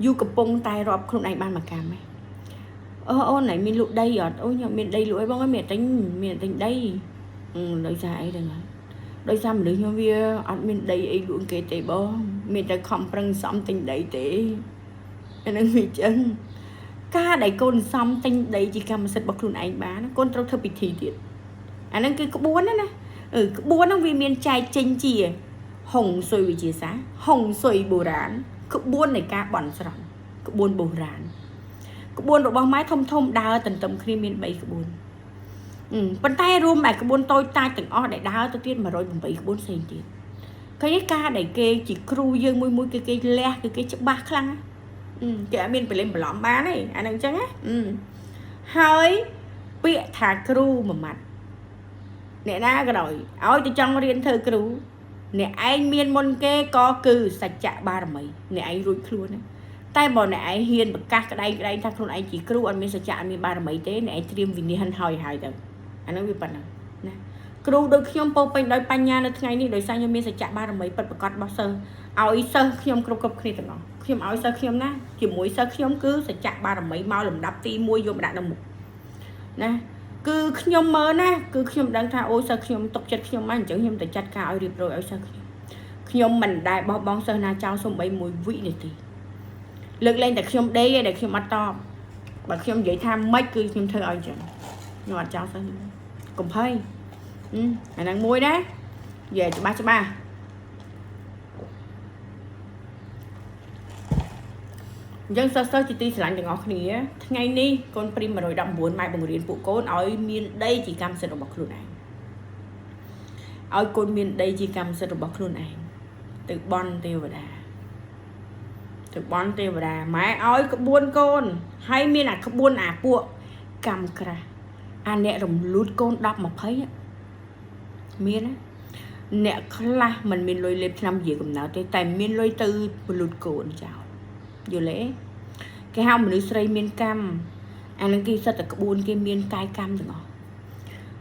យូរកំពុងតែរាប់ខ្លួនឯងបានមួយកម្មហ៎អូអូនឯងមានលក់ដីអត់អូខ្ញុំមានដីលក់អីបងឯងមានទិញមានទិញដីដោយសារអីហ្នឹងហើយដោយសារមនុស្សខ្ញុំវាអត់មានដីអីលក់គេទេបងមានតែខំប្រឹងសំទិញដីទេអានឹងវាចឹងការដែលកូនសំទិញដីជាកម្មសិទ្ធិរបស់ខ្លួនឯងបានកូនត្រូវធ្វើពិធីទៀតអានឹងគឺក្បួនណាណាអឺក្បួនហ្នឹងវាមានចែកចេញជាហុងស៊ុយវិទ្យាសាស្ត្រហុងស៊ុយបុរាណក្បួននៃការបន់ស្រន់ក្បួនបុរាណក្បួនរបស់ម៉ែធំធំដើរទន្ទឹមគ្នាមាន3ក្បួនប៉ុន្តែរួមតែក្បួនតូចតាចទាំងអស់ដែលដើរទៅទៀត108ក្បួនផ្សេងទៀតឃើញការដែលគេជាគ្រូយើងមួយមួយគឺគេលះគឺគេច្បាស់ខ្លាំងគេអត់មានប្រលេមប្រឡំបានទេអានឹងអញ្ចឹងណាហើយពាក្យថាគ្រូមួយម៉ាត់អ្នកណាក៏ដោយឲ្យទៅចង់រៀនធ្វើគ្រូអ្នកឯងមានមុនគេក៏គឺសច្ចៈបារមីអ្នកឯងរួចខ្លួនណាតែបើអ្នកឯងហ៊ានប្រកាសក្តែងក្តែងថាខ្លួនឯងជាគ្រូអត់មានសច្ចៈអត់មានបារមីទេអ្នកឯងត្រៀមវិនិច្ឆ័យហើយហើយទៅអានឹងវាប៉ុណ្ណឹងណាគ្រូដូចខ្ញុំពោពេញដោយបញ្ញានៅថ្ងៃនេះដោយសារខ្ញុំមានសច្ចៈបារមីពិតប្រាកដរបស់សិស្សឲ្យសិស្សខ្ញុំគ្រប់គ្រប់គ្នាទាំងអស់ខ្ញុំឲ្យសិស្សខ្ញុំណាជាមួយសិស្សខ្ញុំគឺសច្ចៈបារមីមកលំដាប់ទី1យកមកដាក់នៅមុខណាគឺខ្ញុំមើលណាគឺខ្ញុំដឹងថាអូសិស្សខ្ញុំទុកចិត្តខ្ញុំមកអញ្ចឹងខ្ញុំទៅចាត់ការឲ្យរៀបរយឲ្យសិស្សខ្ញុំខ្ញុំមិនដែលបោះបង់សិស្សណាចោលសំបីមួយវិនាទីលើកលែងតែខ្ញុំដេកឯងដែលខ្ញុំអត់តបបើខ្ញុំនិយាយថាម៉េចគឺខ្ញុំធ្វើឲ្យអញ្ចឹងខ្ញុំអត់ចោលសិស្សខ្ញុំកុំភ័យអាហ្នឹងមួយណានិយាយច្បាស់ច្បាស់អញ្ចឹងសិស្សសិស្សជាទីស្រឡាញ់ទាំងអស់គ្នាថ្ងៃនេះកូនព្រីម119ម៉ែបង្រៀនពួកកូនឲ្យមានដីជាកម្មសិទ្ធិរបស់ខ្លួនឯងឲ្យកូនមានដីជាកម្មសិទ្ធិរបស់ខ្លួនឯងទៅបន់ទេវតាទៅបន់ទេវតាម៉ែឲ្យក្បួនកូនហើយមានអាក្បួនអាពួកកម្មក្រាស់អាអ្នករំលូតកូន10 20មានណាអ្នកខ្លះមិនមានលុយលេបឆ្នាំជាកំណើតទេតែមានលុយទៅពលូតកូនចោលយល់ទេគេហៅមនុស្សស្រីមានកម្មអានឹងគេសិតតែក្បួនគេមានកាយកម្មទាំងអស់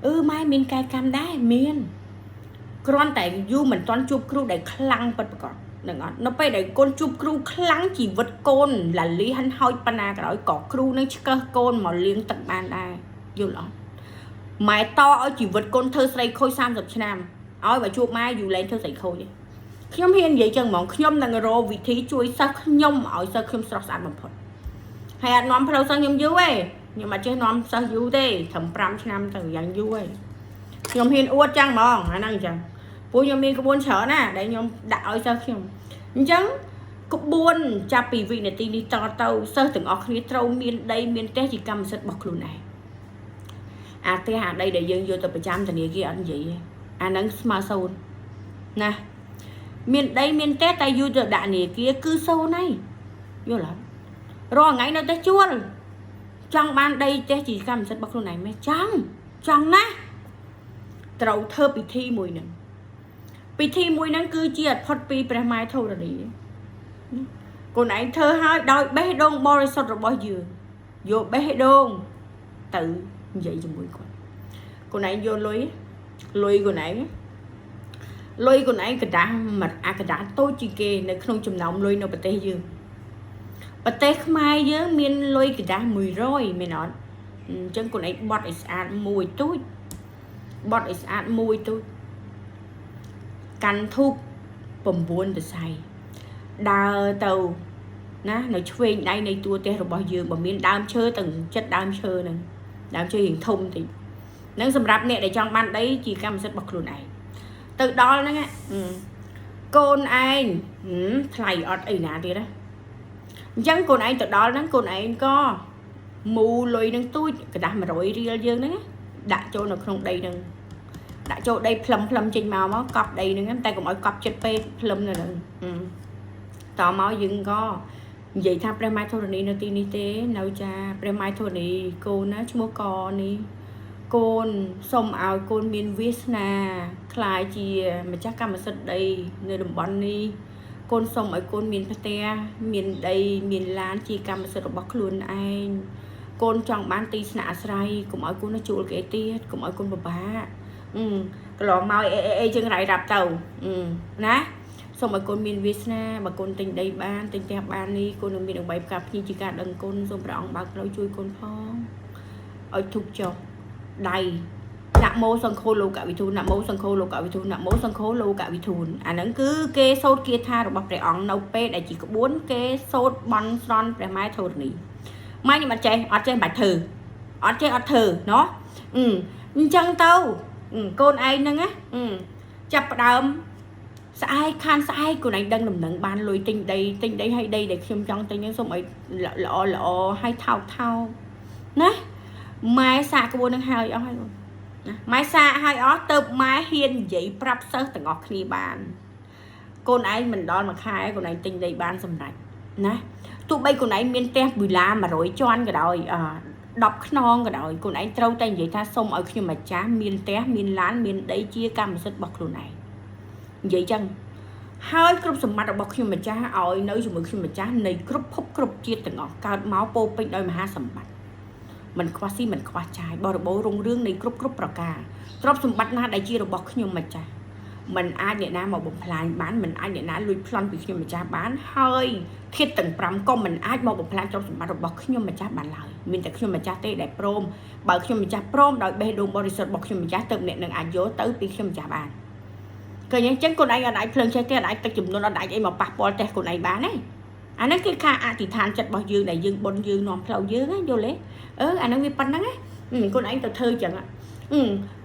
អឺម៉ែមានកាយកម្មដែរមាន គ្រាន់តែយូរមិនទាន់ជួបគ្រូដែលខ្លាំងពិតប្រាកដនឹងអត់នៅពេលដែលកូនជួបគ្រូខ្លាំងជីវិតកូនលាលីហិនហោចប៉ុណ្ណាក៏ដោយក៏គ្រូនឹងឆ្កឹះកូនមកលាងទឹកបានដែរយល់អត់ម៉ែតឲ្យជីវិតកូនធ្វើស្រីខូច30ឆ្នាំឲ្យបើជួបម៉ែយូរលែងធ្វើស្រីខូចទេខ្ញុំហ៊ាននិយាយចឹងហ្មងខ្ញុំនឹងរកវិធីជួយសិស្សខ្ញុំឲ្យសិស្សខ្ញុំស្រស់ស្អាតបំផុតហើយអត់នាំផ្លូវសិស្សខ្ញុំយូរទេខ្ញុំអត់ចេះនាំសិស្សយូរទេត្រឹម5ឆ្នាំទៅយ៉ាងយូរហើយខ្ញុំហ៊ានអួតចឹងហ្មងអាហ្នឹងអញ្ចឹង ព្រោះខ្ញុំមានក្បួនច្រើនណាស់ដែលខ្ញុំដាក់ឲ្យសិស្សខ្ញុំអញ្ចឹងក្បួនចាប់ពីវិនាទីនេះតទៅសិស្សទាំងអស់គ្នាត្រូវមានដីមានផ្ទះជាកម្មសិទ្ធិរបស់ខ្លួនឯងអាផ្ទះអាដីដែលយើងយកទៅប្រចាំធនាគារអត់និយាយទេអាហ្នឹងស្មើសូន្យណាមានដីមានផ្ទះតែយូរទៅដាក់ធនាគារគឺសូន្យហើយយល់អត់រាល់ថ្ងៃនៅតែជួលចង់បានដីផ្ទះជាកម្មសិទ្ធិរបស់ខ្លួនឯងមែនចង់ចង់ណាស់ត្រូវធ្វើពិធីមួយហ្នឹង ពិធីមួយហ្នឹងគឺជាអត់ផុតពីព្រះម៉ែធរណីកូនឯងធ្វើឲ្យដោយបេះដូងបរិសុទ្ធរបស់យើងយកបេះដូងទៅនិយាយជាមួយគាត់កូនឯងយកលុយលុយកូនឯងលុយកូនឯងกระดาษមួយអាกระดาษតូចជាងគេនៅក្នុងចំណោមលុយនៅប្រទេសយើងប្រទេសខ្មែរយើងមានលុយកระดาษ100មែនអត់អញ្ចឹងកូនឯងបត់ឲ្យស្អាតមួយទូចបត់ឲ្យស្អាតមួយទូច កាន់ធូប9សរសៃដើរទៅណានៅឆ្វេងដៃនៃតួផ្ទះរបស់យើងបើមានដើមឈើទៅចិត្តដើមឈើហ្នឹងដើមឈើរៀងធំតិចហ្នឹងសម្រាប់អ្នកដែលចង់បានដីជាកម្មសិទ្ធិរបស់ខ្លួនឯងទៅដល់ហ្នឹងកូនឯងថ្លៃអត់អីណាទៀតណាអញ្ចឹងកូនឯងទៅដល់ហ្នឹងកូនឯងក៏មូលុយនឹងទូចกระดาษ100រៀលយើងហ្នឹងដាក់ចូលនៅក្នុងដីហ្នឹង ដាក់ចូលដីផ្លឹមផ្លឹមចេញមកមកកប់ដីហ្នឹងតែកុំឲ្យកប់ចិត្តពេកផ្លឹមនៅហ្នឹងតមកយើងក៏និយាយថាព្រះម៉ែធរណីនៅទីនេះទេនៅចាព្រះម៉ែធរណីកូនណាឈ្មោះកនេះកូនសូមឲ្យកូនមានវាសនាក្លាយជាម្ចាស់កម្មសិទ្ធិដីនៅតំបន់នេះកូនសូមឲ្យកូនមានផ្ទះមានដីមានឡានជាកម្មសិទ្ធិរបស់ខ្លួនឯងកូនចង់បានទីស្នាក់អាស្រ័យកុំឲ្យកូនជួលគេទៀតកុំឲ្យកូនពិបាក កន្លងមកអេអេអេយើងរ៉ៃរាប់ទៅណាសូមឲ្យកូនមានវាសនាបើកូនទិញដីបានទិញផ្ទះបាននេះកូននឹងមានអ្វីផ្កាភ្ញីជាការដឹងគុណសូមព្រះអង្គបើកផ្លូវជួយកូនផងឲ្យធុកចុះដៃនមោសង្ឃោលោកវិទូនមោសង្ឃោលោកវិទូនមោសង្ឃោលោកវិទូអាហ្នឹងគឺគេសូត្រគាថារបស់ព្រះអង្គនៅពេលដែលជាក្បួនគេសូត្របន់ស្រន់ព្រះម៉ែធរណីម៉ែខ្ញុំអត់ចេះអត់ចេះមិនបាច់ធ្វើអត់ចេះអត់ធ្វើណោះអញ្ចឹងទៅកូនឯងហ្នឹងណាចាប់ផ្ដើមស្អែកខានស្អែកកូនឯងដឹងដំណឹងបានលុយទិញដីទិញដីឲ្យដីដែលខ្ញុំចង់ទិញហ្នឹងសូមឲ្យល្អល្អឲ្យថោកថោកណាម៉ែសាកក្បួននឹងហើយអស់ហើយណាម៉ែសាកហើយអស់ទៅម៉ែហ៊ាននិយាយប្រាប់សិស្សទាំងអស់គ្នាបានកូនឯងមិនដល់មួយខែកូនឯងទិញដីបានសម្រេចណាទោះបីកូនឯងមានផ្ទះវីឡា100ជាន់ក៏ដោយអ10ខ្នងក៏ដោយកូនឯងត្រូវតែនិយាយថាសូមឲ្យខ្ញុំម្ចាស់មានផ្ទះមានឡានមានដីជាកម្មសិទ្ធិរបស់ខ្លួនឯងនិយាយចឹងហើយគ្រប់សម្បត្តិរបស់ខ្ញុំម្ចាស់ឲ្យនៅជាមួយខ្ញុំម្ចាស់នៃគ្រប់ភពគ្រប់ជាតិទាំងអស់កើតមកពោពេញដោយមហាសម្បត្តិមិនខ្វះស៊ីមិនខ្វះចាយបរិបូររុងរឿងនៃគ្រប់គ្រប់ប្រការទ្រព្យសម្បត្តិណាដែលជារបស់ខ្ញុំម្ចាស់មិនអាចអ្នកណាមកបំផ្លាញបានមិនអាចអ្នកណាលួចប្លន់ពីខ្ញុំម្ចាស់បានហើយធាតុទាំង5ក៏មិនអាចមកបំផ្លាញទ្រព្យសម្បត្តិរបស់ខ្ញុំម្ចាស់បានឡើយមានតែខ្ញុំម្ចាស់ទេដែលព្រមបើខ្ញុំម្ចាស់ព្រមដោយបេះដូងបរិសុទ្ធរបស់ខ្ញុំម្ចាស់ទើបអ្នកនឹងអាចយកទៅពីខ្ញុំម្ចាស់បានឃើញអញ្ចឹងកូនឯងអត់អាចភ្លើងឆេះទេអត់អាចទឹកចំនួនអត់អាចអីមកប៉ះពាល់ផ្ទះកូនឯងបានទេអាហ្នឹងគឺការអធិដ្ឋានចិត្តរបស់យើងដែលយើងបុណ្យយើងនាំផ្លូវយើងណាយល់ទេអឺអាហ្នឹងវាប៉ុណ្្នឹងណាកូនឯងទៅធ្វើអញ្ចឹង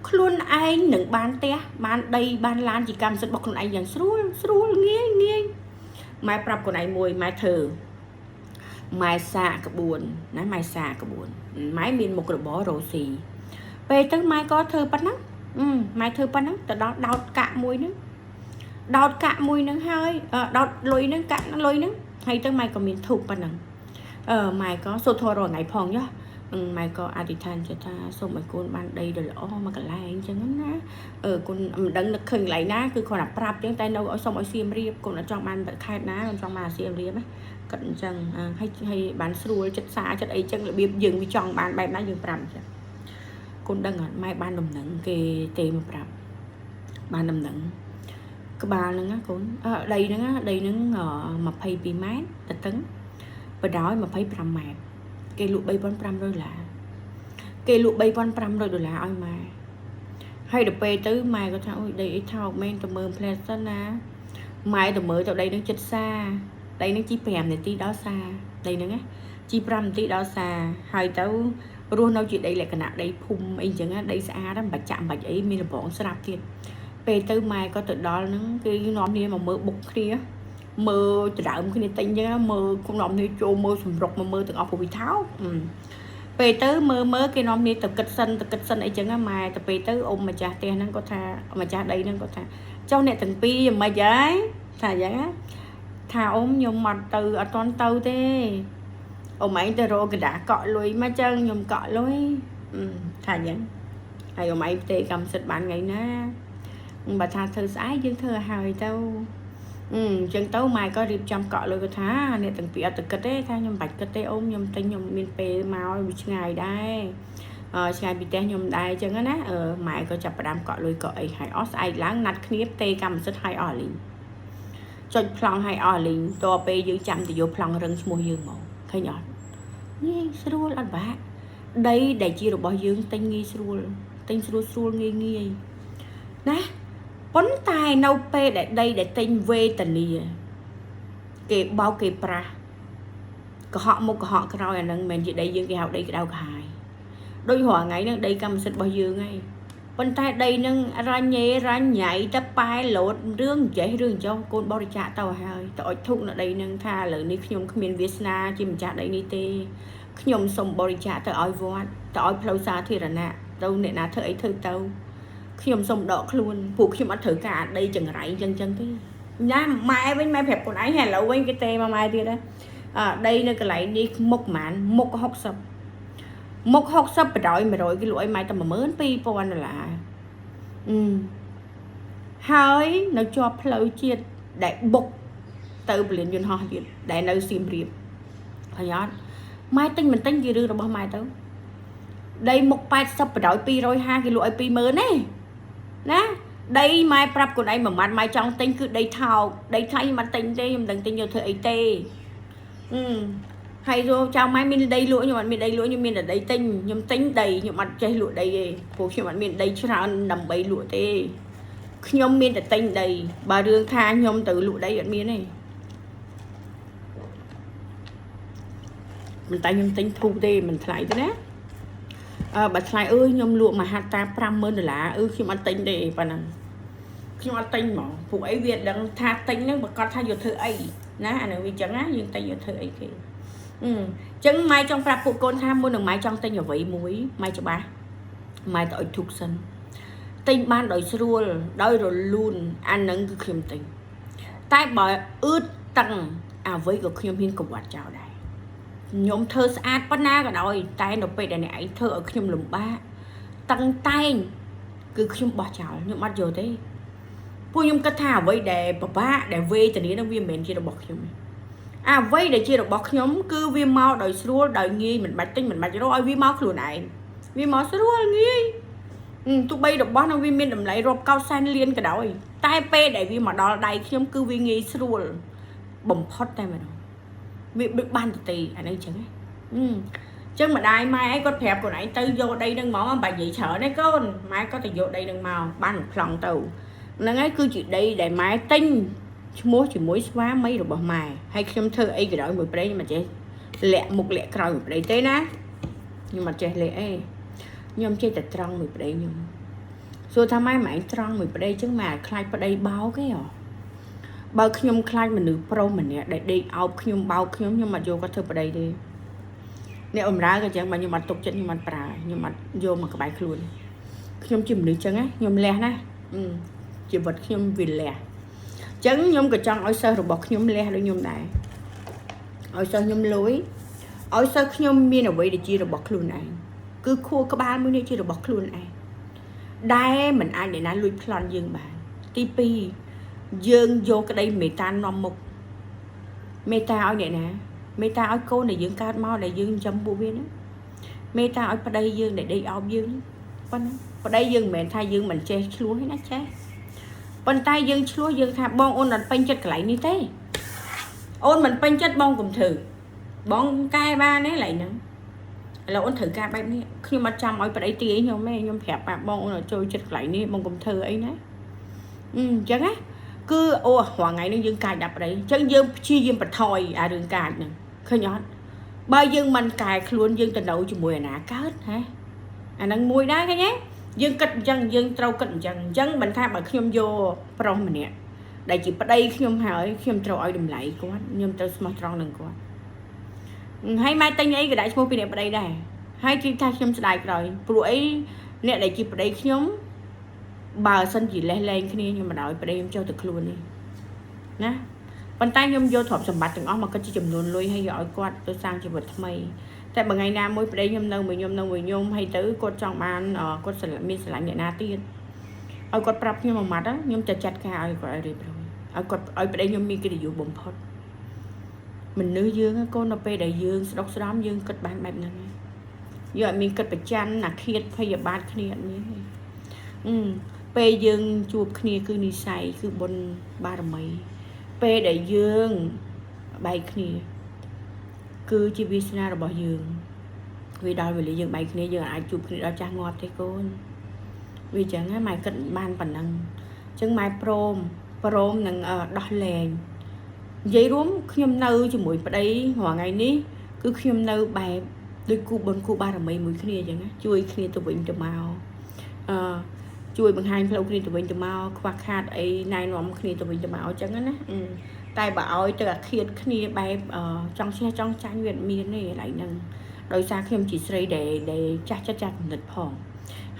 ខ្លួនឯងនឹងបានផ្ទះបានដីបានឡានជាកម្មសិទ្ធិរបស់ខ្លួនឯងយ៉ាងស្រួលស្រួលងាយងាយម៉ែប្រាប់ខ្លួនឯងមួយម៉ែធ្វើម៉ែសាកក្បួនណាម៉ែសាកក្បួនម៉ែមានមុខរបររ៉ូស៊ីពេលទៅម៉ែក៏ធ្វើប៉ុណ្ណឹងម៉ែធ្វើប៉ុណ្ណឹងទៅដល់ដោតកាក់មួយហ្នឹងដោតកាក់មួយហ្នឹងហើយដោតលុយហ្នឹងកាក់លុយហ្នឹងហើយទៅម៉ែក៏មានធូបប៉ុណ្ណឹងអឺម៉ែក៏សូត្រធម៌រាល់ថ្ងៃផងចុះម៉ែក៏អធិដ្ឋានចិត្តថាសូមឲ្យកូនបានដីដ៏ល្អមួយកន្លែងអញ្ចឹងណាអឺកូនមិនដឹងនឹកឃើញកន្លែងណាគឺគ្រាន់តែប្រាប់អញ្ចឹងតែនៅឲ្យសូមឲ្យសៀមរាបកូនអត់ចង់បានខេត្តណាកូនចង់បានសៀមរាបណាគាត់អញ្ចឹងហើយហើយបានស្រួលចិត្តសាចិត្តអីចឹងរបៀបយើងវាចង់បានបែបណាយើងប្រាប់អញ្ចឹងកូនដឹងអត់ម៉ែបានដំណឹងគេទេមកប្រាប់ បានដំណឹងក្បាលហ្នឹងណាកូនអឺដីហ្នឹងណាដីហ្នឹង22ម៉ែត្រតឹងបដោយ25ម៉ែត្រគេលក់3500ដុល្លារគេលក់3500ដុល្លារឲ្យម៉ែហើយដល់ពេលទៅម៉ែក៏ថាអូយដីអីថោកមែនទៅមើលផ្លែសិនណាម៉ែទៅមើលទៅដីហ្នឹងចិត្តសាដីហ្នឹងជី5នាទីដល់សាដីហ្នឹងណាជី5នាទីដល់សាហើយទៅរស់នៅជាដីលក្ខណៈដីភូមិអីចឹងណាដីស្អាតមិនបាច់ចាក់មិនបាច់អីមានលបងស្រាប់ទៀតពេលទៅម៉ែក៏ទៅដល់ហ្នឹងគេនាំគ្នាមកមើលបុកគ្នាមើលដដើមគ្នាទិញចឹងណាមើលគុំនាំគ្នាចូលមើលសម្រុកមកមើលទាំងអស់ព្រោះវាថោកពេលទៅមើលមើលគេនាំគ្នាទៅគិតសិនទៅគិតសិនអីចឹងណាម៉ែទៅពេលទៅអ៊ំម្ចាស់ផ្ទះហ្នឹងគាត់ថាម្ចាស់ដីហ្នឹងគាត់ថាចុះអ្នកទាំងពីរយ៉ាងម៉េចហើយថាអញ្ចឹងណាថាអ៊ំខ្ញុំអត់ទៅអត់តន់ទៅទេអ៊ំឯងទៅរកกระดาษកក់លុយមកចឹងខ្ញុំកក់លុយថាអញ្ចឹងហើយអ៊ំឯងផ្ទេកម្មសិទ្ធិបានថ្ងៃណាបើថាធ្វើស្អែកយើងធ្វើឲ្យហើយទៅអញ្ចឹងទៅម៉ែក៏រៀបចំកក់លុយគាត់ថាអ្នកទាំងពីរអត់ទៅគិតទេថាខ្ញុំមិនបាច់គិតទេអ៊ំខ្ញុំទិញខ្ញុំមានពេលមកវាឆ្ងាយដែរអឺឆ្ងាយពីផ្ទះខ្ញុំដែរអញ្ចឹងណាអឺម៉ែក៏ចាប់ផ្ដើមកក់លុយកក់អីហើយអស់ស្អែកឡើងណាត់គ្នាផ្ទេកម្មសិទ្ធិឲ្យអស់លីងចុចប្លង់ឲ្យអស់លីងតពេលយើងចាំទៅយកប្លង់រឹងឈ្មោះយើងមកឃើញអត់ងាយស្រួលអត់បាក់ដីដែលជារបស់យើងទិញងាយស្រួលទិញស្រួលស្រួលងាយងាយណាប៉ុន្តែនៅពេលដែលដីដែលទិញវេទនាគេបោកគេប្រាស់កុហកមុខកុហកក្រោយអាហ្នឹងមិនមែនជាដីយើងគេហៅដីក្តៅក្រហាយដូចរាល់ថ្ងៃហ្នឹងដីកម្មសិទ្ធិរបស់យើងហើយប៉ុន្តែដីហ្នឹងរញ៉េរញ៉ៃតែប៉ែលោតរឿងចេះរឿងចុះកូនបរិច្ចាគទៅហើយទៅអុជធុកនៅដីហ្នឹងថាឥឡូវនេះខ្ញុំគ្មានវាសនាជាម្ចាស់ដីនេះទេខ្ញុំសូមបរិច្ចាគទៅឲ្យវត្តទៅឲ្យផ្លូវសាធារណៈទៅអ្នកណាធ្វើអីធ្វើទៅខ្ញុំសូមដកខ្លួនពួកខ្ញុំអត់ត្រូវការដីចង្រៃចឹងចឹងទេណាម៉ែវិញម៉ែប្រាប់ខ្លួនឯងហើយឥឡូវវិញគេទេមកម៉ែទៀតណាអើដីនៅកន្លែងនេះមុខប្រហែលមុខ60មុខ60បដោយ100គេលក់ឲ្យម៉ែតែ12000ដុល្លារអឺហើយនៅជាប់ផ្លូវជាតិដែលបុកទៅពលានយន្តហោះទៀតដែលនៅសៀមរាបឃើញអត់ម៉ែទិញមិនទិញជារឿងរបស់ម៉ែទៅដីមុខ80បដោយ250គេលក់ឲ្យ20000ទេណាដីម៉ែប្រាប់ខ្លួនឯងមួយម៉ាត់ម៉ែចង់ទិញគឺដីថោកដីថ្លៃខ្ញុំអត់ទិញទេខ្ញុំមិនដឹងទិញយកធ្វើអីទេអឺហើយរចៅម៉ែមានដីលក់ខ្ញុំអត់មានដីលក់ខ្ញុំមានតែដីទិញខ្ញុំទិញដីខ្ញុំអត់ចេះលក់ដីទេព្រោះខ្ញុំអត់មានដីច្រើនដើម្បីលក់ទេខ្ញុំមានតែទិញដីបើរឿងថាខ្ញុំទៅលក់ដីអត់មានទេមិនតែខ្ញុំទិញធូរទេមិនថ្លៃទេណាអឺបើថ្លៃអើយខ្ញុំលក់មហាតា50000ដុល្លារអឺខ្ញុំអត់ទិញទេប៉ុណ្ណឹងខ្ញុំអត់ទិញហ្មងពួកអីវាដឹងថាទិញហ្នឹងប្រកាសថាយកធ្វើអីណាអានឹងវាចឹងណាយើងទិញយកធ្វើអីគេអឺចឹងម៉ែចង់ប្រាប់ពួកកូនថាមុននឹងម៉ែចង់ទិញអ្វីមួយម៉ែច្បាស់ម៉ែទៅអុជធូបសិនទិញបានដោយស្រួលដោយរលូនអានឹងគឺខ្ញុំទិញតែបើអឺតតឹងអ្វីក៏ខ្ញុំហ៊ានកវត្តចោលដែរខ្ញុំធ្វើស្អាតប៉ុណ្ណាក៏ដោយតែនៅពេលដែលអ្នកឯងធ្វើឲ្យខ្ញុំលំបាកតឹងតែងគឺខ្ញុំបោះចោលខ្ញុំអត់យកទេពួកខ្ញុំគិតថាអ្វីដែលពិបាកដែលវេទនានឹងវាមិនមែនជារបស់ខ្ញុំទេអ្វីដែលជារបស់ខ្ញុំគឺវាមកដោយស្រួលដោយងាយមិនបាច់ទិញមិនបាច់រកឲ្យវាមកខ្លួនឯងវាមកស្រួលងាយទោះបីរបស់នឹងវាមានតម្លៃរាប់កោតសែនលានក៏ដោយតែពេលដែលវាមកដល់ដៃខ្ញុំគឺវាងាយស្រួលបំផុតតែម្ដងវាបានទៅទេអានេះចឹងណាអឺចឹងម្ដាយម៉ែឯងគាត់ប្រាប់ខ្លួនឯងទៅយកដីនឹងមកមិនបាច់និយាយច្រើនទេកូនម៉ែក៏ទៅយកដីនឹងមកបានប្លង់ទៅហ្នឹងហើយគឺជាដីដែលម៉ែទិញឈ្មោះជាមួយស្វាមីរបស់ម៉ែហើយខ្ញុំធ្វើអីក៏ដោយមួយប្រេងមិនចេះលាក់មុខលាក់ក្រោយមួយប្តីទេណាខ្ញុំអត់ចេះលាក់អីខ្ញុំចេះតែត្រង់មួយប្តីខ្ញុំសួរថាម៉ែម៉ែត្រង់មួយប្តីចឹងម៉ែខ្លាចប្តីបោកទេហ៎បើខ្ញុំខ្លាចមនុស្សប្រុសម្នាក់ដែលដេកអោបខ្ញុំបោកខ្ញុំខ្ញុំអត់យកគាត់ធ្វើប្តីទេអ្នកបំរើក៏ចឹងបើខ្ញុំអត់ទុកចិត្តខ្ញុំអត់ប្រើខ្ញុំអត់យកមកក្បែរខ្លួនខ្ញុំជាមនុស្សចឹងណាខ្ញុំលះណាជីវិតខ្ញុំវាលះចឹងខ្ញុំក៏ចង់ឲ្យសិស្សរបស់ខ្ញុំលះដូចខ្ញុំដែរឲ្យសិស្សខ្ញុំលួយឲ្យសិស្សខ្ញុំមានអ្វីដែលជារបស់ខ្លួនឯងគឺខួរក្បាលមួយនេះជារបស់ខ្លួនឯងដែលមិនអាចអ្នកណាលួចប្លន់យើងបានទី2យើងយកក្តីមេត្តានាំមុខមេត្តាឲ្យអ្នកណាមេត្តាឲ្យកូនដែលយើងកើតមកដែលយើងចិញ្ចឹមពួកវាណាមេត្តាឲ្យប្តីយើងដែលដេកអោបយើងប៉ុណ្ណាប្តីយើងមិនមែនថាយើងមិនចេះឆ្លោះទេណាចេះ ប៉ុន្តែយើងឆ្លោះយើងថាបងអូនអត់ពេញចិត្តកន្លែងនេះទេអូនមិនពេញចិត្តបងកុំធ្វើបងកែបានទេកន្លែងហ្នឹងឥឡូវអូនត្រូវការបែបនេះខ្ញុំអត់ចាំឲ្យប្តីទាយខ្ញុំទេខ្ញុំប្រាប់ប៉ាបងអូនអត់ចូលចិត្តកន្លែងនេះបងកុំធ្វើអីណាអញ្ចឹងណាគឺអូរាល់ថ្ងៃនេះយើងកាចដាក់ប្តីអញ្ចឹងយើងព្យាយាមបន្ថយអារឿងកាចហ្នឹងឃើញអត់បើយើងមិនកែខ្លួនយើងទៅនៅជាមួយអាណាកើតហ៎អាហ្នឹងមួយដែរឃើញទេយើងគិតអញ្ចឹងយើងត្រូវគិតអញ្ចឹងអញ្ចឹងមិនថាបើខ្ញុំយកប្រុសម្នាក់ដែលជាប្តីខ្ញុំហើយខ្ញុំត្រូវឲ្យតម្លៃគាត់ខ្ញុំត្រូវស្មោះត្រង់នឹងគាត់ហើយម៉ែទិញអីក៏ដាក់ឈ្មោះពីអ្នកប្តីដែរហើយជឿថាខ្ញុំស្ដាយក្រោយព្រោះអីអ្នកដែលជាប្តីខ្ញុំបើសិនជាលេះលែងគ្នាខ្ញុំមិនឲ្យប្តីខ្ញុំចុះទៅខ្លួននេះណាប៉ុន្តែខ្ញុំយកទ្រព្យសម្បត្តិទាំងអស់មកគិតជាចំនួនលុយហើយយកឲ្យគាត់ទៅសាងជីវិតថ្មីតែបើថ្ងៃណាមួយប្តីខ្ញុំនៅមួយខ្ញុំនៅមួយខ្ញុំហើយទៅគាត់ចង់បានគាត់មានស្រឡាញ់អ្នកណាទៀតឲ្យគាត់ប្រាប់ខ្ញុំមួយម៉ាត់ខ្ញុំจะចាត់ការឲ្យគាត់ឲ្យរៀបរយឲ្យគាត់ឲ្យប្តីខ្ញុំមានកិត្តិយសបំផុតមនុស្សយើងកូននៅពេលដែលយើងស្ដុកស្ដំយើងគិតបានបែបហ្នឹងយើងអត់មានគិតប្រច័នអាឃាតភយាបាទគ្នាអត់មានទេអឺពេលយើងជួបគ្នាគឺនិស័យគឺបុណ្យបារមីពេលដែលយើងបែកគ្នាគឺជាវាសនារបស់យើងវាដល់វេលាយើងបែកគ្នាយើងអាចជួបគ្នាដល់ចាស់ងាប់ទេកូនវាចឹងណាម៉ែគិតបានប៉ុណ្ណឹងអញ្ចឹងម៉ែព្រមព្រមនឹងដោះលែងនិយាយរួមខ្ញុំនៅជាមួយប្តីរាល់ថ្ងៃនេះគឺខ្ញុំនៅបែបដូចគូបុណ្យគូបារមីមួយគ្នាអញ្ចឹងណាជួយគ្នាទៅវិញទៅមកអឺជួយបង្ហាញផ្លូវគ្នាទៅវិញទៅមកខ្វះខាតអីណែនាំគ្នាទៅវិញទៅមកអញ្ចឹងណាតែបើឲ្យទៅអាឃាតគ្នាបែបចង់ឈ្នះចង់ចាញ់វាអត់មានទេកន្លែងហ្នឹងដោយសារខ្ញុំជាស្រីដែលដែលចាស់ចិត្តចាស់គំនិតផង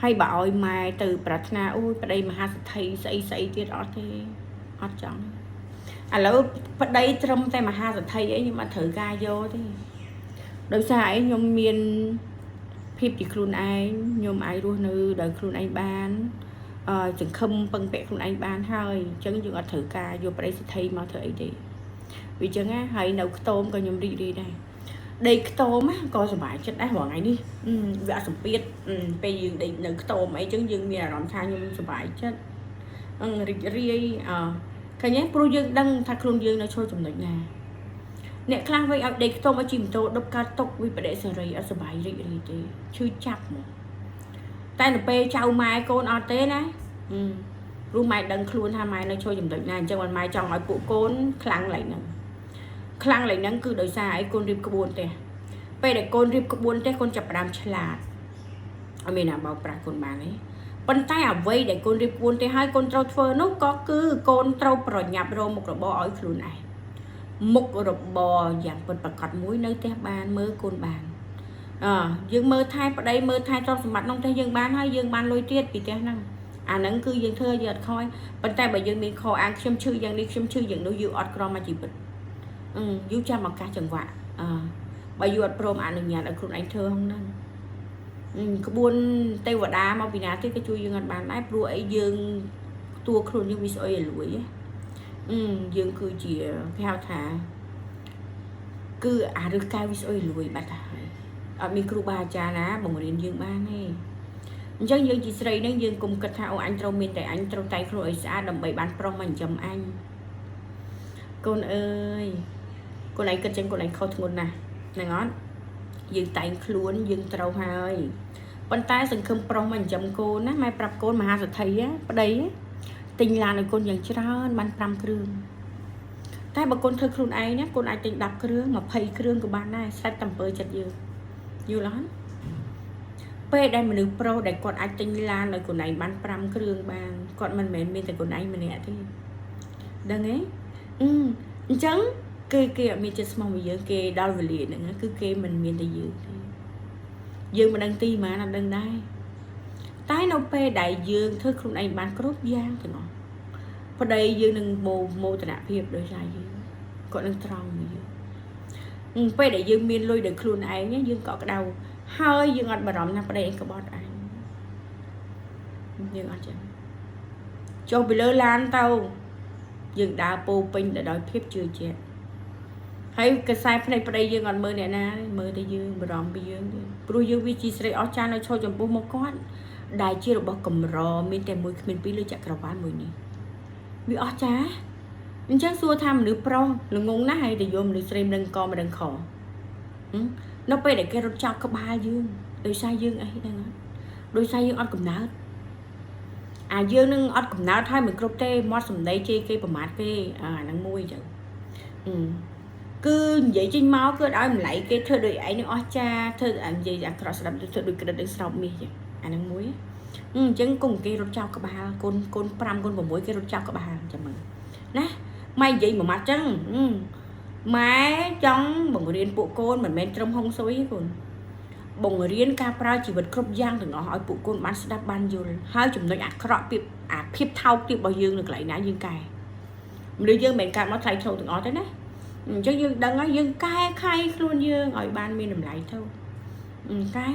ហើយបើឲ្យម៉ែទៅប្រាថ្នាអូយប្តីមហាសទ្ធិស្អីស្អីទៀតអត់ទេអត់ចង់ឥឡូវប្តីត្រឹមតែមហាសទ្ធិអីខ្ញុំអត់ត្រូវការយកទេដោយសារអីខ្ញុំមានភាពជាខ្លួនឯងខ្ញុំអាចរស់នៅដោយខ្លួនឯងបានអឺសង្ឃឹមពឹងពាក់ខ្លួនឯងបានហើយអញ្ចឹងយើងអត់ត្រូវការយកប្តីសទ្ធិមកធ្វើអីទេវាអញ្ចឹងណាហើយនៅខ្ទមក៏ខ្ញុំរីករាយដែរដេកខ្ទមក៏សប្បាយចិត្តដែររាល់ថ្ងៃនេះវាអត់សម្ពាធពេលយើងដេកនៅខ្ទមអីចឹងយើងមានអារម្មណ៍ថាខ្ញុំសប្បាយចិត្តអឺរីករាយអឺឃើញទេព្រោះយើងដឹងថាខ្លួនយើងនៅឈរចំណុចណាអ្នកខ្លះវិញឲ្យដេកខ្ទមឲ្យជិះម៉ូតូដប់កើតទុកវិបដិសេរីអត់សប្បាយរីករាយទេឈឺចាប់ហ្មងតែនៅពេលចៅម៉ែកូនអត់ទេណាព្រោះម៉ែដឹងខ្លួនថាម៉ែនៅឈរចំណុចណាអញ្ចឹងម៉ែចង់ឲ្យពួកកូនខ្លាំងឡើងហ្នឹងខ្លាំងឡើងហ្នឹងគឺដោយសារអីកូនរៀបក្បួនទេពេលដែលកូនរៀបក្បួនទេកូនចាប់ផ្ដើមឆ្លាតអត់មានណាបោកប្រាស់កូនបានទេប៉ុន្តែអ្វីដែលកូនរៀបក្បួនទេហើយកូនត្រូវធ្វើនោះក៏គឺកូនត្រូវប្រញាប់រកមុខរបរឲ្យខ្លួនឯងមុខរបរយ៉ាងពិតប្រាកដមួយនៅផ្ទះបានមើលកូនបានអយើងមើលថែប្តីមើលថែទ្រព្យសម្បត្តិក្នុងផ្ទះយើងបានហើយយើងបានលុយទៀតពីផ្ទះហ្នឹងអាហ្នឹងគឺយើងធ្វើយើងអត់ខ້ອຍប៉ុន្តែបើយើងមានខអាងខ្ញុំឈឺយ៉ាងនេះខ្ញុំឈឺយ៉ាងនោះយូរអត់ក្រមកជីវិតអឺយូរចាំឱកាសចង្វាក់អឺបើយូរអត់ព្រមអនុញ្ញាតឲ្យខ្លួនឯងធ្វើហ្នឹងក្បួនទេវតាមកពីណាទៀតក៏ជួយយើងអត់បានដែរព្រោះអីយើងតួខ្លួនយើងវាស្អុយឲ្យលួយអឺយើងគឺជាគេហៅថាគឺអារឹសកែវាស្អុយលួយបាត់ហើយអត់មានគ្រូបាអាចារ្យណាបង្រៀនយើងបានទេអញ្ចឹងយើងជាស្រីហ្នឹងយើងគុំគិតថាអូអញត្រូវមានតែអញត្រូវតែខ្លួនឲ្យស្អាតដើម្បីបានប្រុសមកចិញ្ចឹមអញកូនអើយកូនឯងគិតចឹងកូនឯងខុសធ្ងន់ណាស់ហ្នឹងអត់យើងតែងខ្លួនយើងត្រូវហើយប៉ុន្តែសង្ឃឹមប្រុសមកចិញ្ចឹមកូនណាម៉ែប្រាប់កូនមហាសទ្ធិប្តីទិញឡានឲ្យកូនយ៉ាងច្រើនបាន5គ្រឿងតែបើកូនធ្វើខ្លួនឯងណាកូនអាចទិញ10គ្រឿង20គ្រឿងក៏បានដែរស្រេចតែអំពើចិត្តយើងយល់អត់ពេលដែលមនុស្សប្រុសដែលគាត់អាចទិញឡានឲ្យកូនឯងបាន5គ្រឿងបានគាត់មិនមែនមានតែកូនឯងម្នាក់ទេដឹងទេអឺអញ្ចឹងគេគេអត់មានចិត្តស្មោះមួយយើងគេដល់វេលាហ្នឹងគឺគេមិនមានតែយើងទេយើងមិនដឹងទីហ្មងអត់ដឹងដែរតែនៅពេលដែលយើងធ្វើខ្លួនឯងបានគ្រប់យ៉ាងទាំងអស់ប្តីយើងនឹងមោមោទនភាពដោយសារយើងគាត់នឹងត្រង់មួយយើងពេលដែលយើងមានលុយដោយខ្លួនឯងយើងក៏ក្តៅហើយយើងអត់បារម្ភណាប្តីឯងក្បត់អញយើងអត់ចឹងចុះពីលើឡានទៅយើងដើរពោពេញទៅដោយភាពជឿជាក់ហើយកសែភ្នែកប្តីយើងអត់មើលអ្នកណាទេមើលតែយើងបារម្ភពីយើងទេព្រោះយើងវាជាស្រីអស្ចារ្យនៅឈរចំពោះមុខគាត់ដែលជារបស់កម្រមានតែមួយគ្មានពីរលើចក្រវាលមួយនេះ។ វាអស់ចាអញ្ចឹងសួរថាមនុស្សប្រុសល្ងងណាស់ហើយទៅយកមនុស្សស្រីមិនដឹងកមិនដឹងខនៅពេលដែលគេរត់ចោលក្បាលយើងដោយសារយើងអីហ្នឹងដោយសារយើងអត់កំណើតអាយើងនឹងអត់កំណើតហើយមិនគ្រប់ទេមាត់សម្ដីជេរគេប្រមាថគេអាហ្នឹងមួយអញ្ចឹងគឺនិយាយចេញមកគឺឲ្យម្លៃគេធ្វើដូចឯងនឹងអស់ចាធ្វើនិយាយអាក្រក់ស្ដាប់ធ្វើដូចក្តិតដូចស្រោបមាសចឹងអាហ្នឹងមួយអញ្ចឹងគុំគេរត់ចោលក្បាលកូនកូន5កូន6គេរត់ចោលក្បាលចាំមើលណាម៉ែនិយាយមួយម៉ាត់ចឹងម៉ែចង់បង្រៀនពួកកូនមិនមែនត្រឹមហុងស៊ុយទេកូនបង្រៀនការប្រើជីវិតគ្រប់យ៉ាងទាំងអស់ឲ្យពួកកូនបានស្ដាប់បានយល់ហើយចំណុចអាក្រក់ពីអាភាពថោកទាបរបស់យើងនៅកន្លែងណាយើងកែមនុស្សយើងមិនមែនកើតមកថ្លៃថ្នូរទាំងអស់ទេណាអញ្ចឹងយើងដឹងហើយយើងកែខៃខ្លួនយើងឲ្យបានមានតម្លៃទៅកែ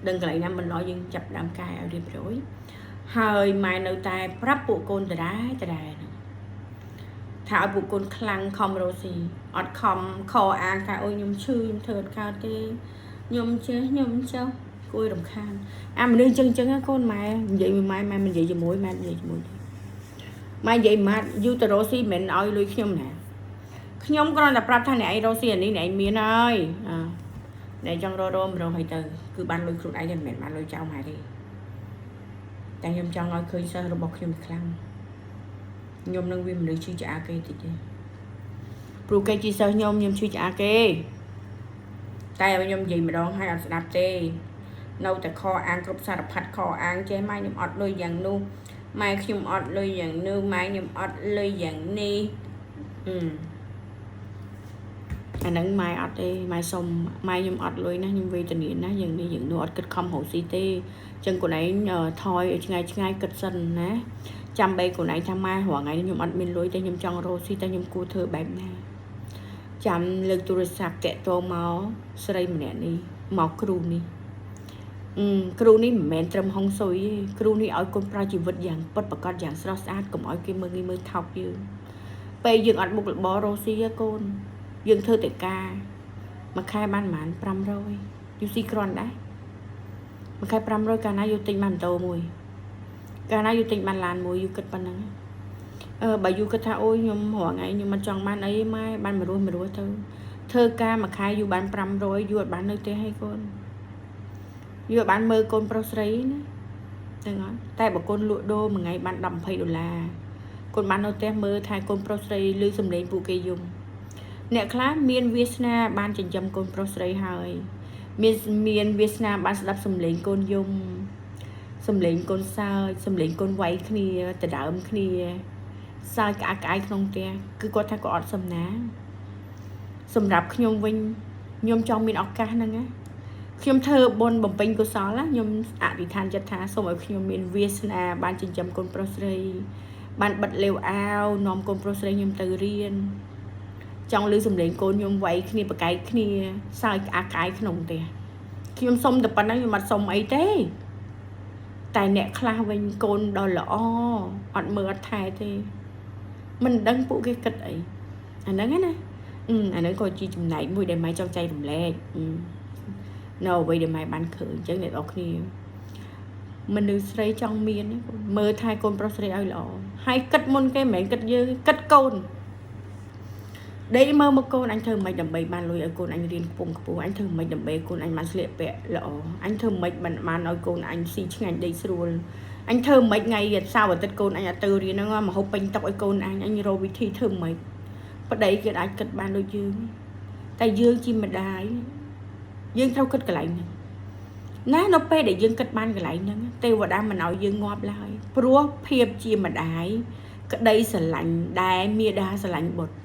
ដឹងកន្លែងណាមិនល្អយើងចាប់ដើមកែឲ្យរៀបរយហើយម៉ែនៅតែប្រាប់ពួកកូនដដែលដដែលថាឲ្យពួកកូនខ្លាំងខំរស់ស៊ីអត់ខំខអាងថាអូយខ្ញុំឈឺខ្ញុំធ្វើអត់កើតទេខ្ញុំចេះខ្ញុំចុះគួយរំខានអាមនុស្សអញ្ចឹងអញ្ចឹងកូនម៉ែនិយាយមួយម៉ែម៉ែមិននិយាយជាមួយម៉ែនិយាយជាមួយម៉ែនិយាយម៉ាត់យូទៅរស់ស៊ីមិនមែនឲ្យលុយខ្ញុំណាខ្ញុំគ្រាន់តែប្រាប់ថាអ្នកឯងរស់ស៊ីអានេះអ្នកឯងមានហើយអើអ្នកចង់រករមរកឲ្យទៅគឺបានលុយខ្លួនឯងទេមិនមែនបានលុយចោលម៉ែទេតែខ្ញុំចង់ឲ្យឃើញសិស្សរបស់ខ្ញុំខ្លាំងខ្ញុំនឹងវាមនុស្សឈឺឆ្អាគេតិចទេព្រោះគេជាសិស្សខ្ញុំខ្ញុំឈឺឆ្អាគេតែខ្ញុំនិយាយម្ដងហើយអត់ស្ដាប់ទេនៅតែខអាងគ្រប់សារផាត់ខអាងចេះម៉ែខ្ញុំអត់លុយយ៉ាងនោះម៉ែខ្ញុំអត់លុយយ៉ាងនោះម៉ែខ្ញុំអត់លុយយ៉ាងនេះអឺអាហ្នឹងម៉ែអត់ទេម៉ែសុំម៉ែខ្ញុំអត់លុយណាខ្ញុំវេទនាណាយ៉ាងនេះយ៉ាងនោះអត់គិតខំរកស៊ីទេចឹងខ្លួនឯងថយឲ្យឆ្ងាយឆ្ងាយគិតសិនណាចាំបីខ្លួនឯងថាម៉ែរាល់ថ្ងៃខ្ញុំអត់មានលុយតែខ្ញុំចង់រកស៊ីតែខ្ញុំគួរធ្វើបែបណាចាំលើកទូរស័ព្ទតាក់ទងមកស្រីម្នាក់នេះមកគ្រូនេះគ្រូនេះមិនមែនត្រឹមហុងស៊ុយទេគ្រូនេះឲ្យកូនប្រើជីវិតយ៉ាងពិតប្រាកដយ៉ាងស្រស់ស្អាតកុំឲ្យគេមើលងាយមើលថោកយើងពេលយើងអត់មុខរបររកស៊ីកូនយើងធ្វើតែការមួយខែបានប្រហែល500យូស៊ីគ្រាន់ដែរមួយខែ500កាលណាយូទិញបានម៉ូតូមួយកាលណាយូទិញបានឡានមួយយូគិតប៉ុណ្ណឹងអឺបើយូគិតថាអូយខ្ញុំរាល់ថ្ងៃខ្ញុំមិនចង់បានអីម៉ែបានមករស់មករស់ទៅធ្វើការមួយខែយូបាន500យូអត់បាននៅទេឲ្យកូនយូអត់បានមើលកូនប្រុសស្រីណាហ្នឹងអត់តែបើកូនលក់ដូរមួយថ្ងៃបាន10 20ដុល្លារកូនបាននៅផ្ទះមើលថែកូនប្រុសស្រីឬសំឡេងពួកគេយំអ្នកខ្លះមានវាសនាបានចិញ្ចឹមកូនប្រុសស្រីហើយមានមានវាសនាបានស្ដាប់សំឡេងកូនយំសំឡេងកូនសើចសំឡេងកូនវាយគ្នាដដើមគ្នាសើចក្អាកក្អាយក្នុងផ្ទះគឺគាត់ថាគាត់អត់សំណាងសម្រាប់ខ្ញុំវិញខ្ញុំចង់មានឱកាសហ្នឹងណាខ្ញុំធ្វើបុណ្យបំពេញកុសលណាខ្ញុំអធិដ្ឋានចិត្តថាសូមឲ្យខ្ញុំមានវាសនាបានចិញ្ចឹមកូនប្រុសស្រីបានបិទលេវអាវនាំកូនប្រុសស្រីខ្ញុំទៅរៀនចង់ឮសំឡេងកូនខ្ញុំវាយគ្នាប្រកែកគ្នាសើចក្អាកក្អាយក្នុងផ្ទះខ្ញុំសុំតែប៉ុណ្ណឹងខ្ញុំអត់សុំអីទេតែអ្នកខ្លះវិញកូនដល់ល្អអត់មើលអត់ថែទេមិនដឹងពួកគេគិតអីអាហ្នឹងណាអាហ្នឹងក៏ជាចំណែកមួយដែលម៉ែចង់ចែករំលែកនៅអ្វីដែលម៉ែបានឃើញអញ្ចឹងអ្នកនរគ្នាមនុស្សស្រីចង់មានមើលថែកូនប្រុសស្រីឲ្យល្អហើយគិតមុនគេមិនមែនគិតយើងគិតកូនដេកមើលមកកូនអញធ្វើមិនដើម្បីបានលុយឲ្យកូនអញរៀនខ្ពង់ខ្ពស់អញធ្វើមិនដើម្បីកូនអញបានស្លៀកពាក់ល្អអញធ្វើមិនបានបានឲ្យកូនអញស៊ីឆ្ងាញ់ដេកស្រួលអញធ្វើមិនថ្ងៃសៅរ៍អាទិត្យកូនអញអត់ទៅរៀនហ្នឹងមកហូបពេញតុកឲ្យកូនអញអញរកវិធីធ្វើមិនប្តីគេអាចគិតបានដូចយើងតែយើងជាម្ដាយយើងត្រូវគិតកន្លែងហ្នឹងណានៅពេលដែលយើងគិតបានកន្លែងហ្នឹងទេវតាមិនឲ្យយើងងាប់ឡើយព្រោះភាពជាម្ដាយក្តីស្រឡាញ់ដែលមេដាស្រឡាញ់បុត្រ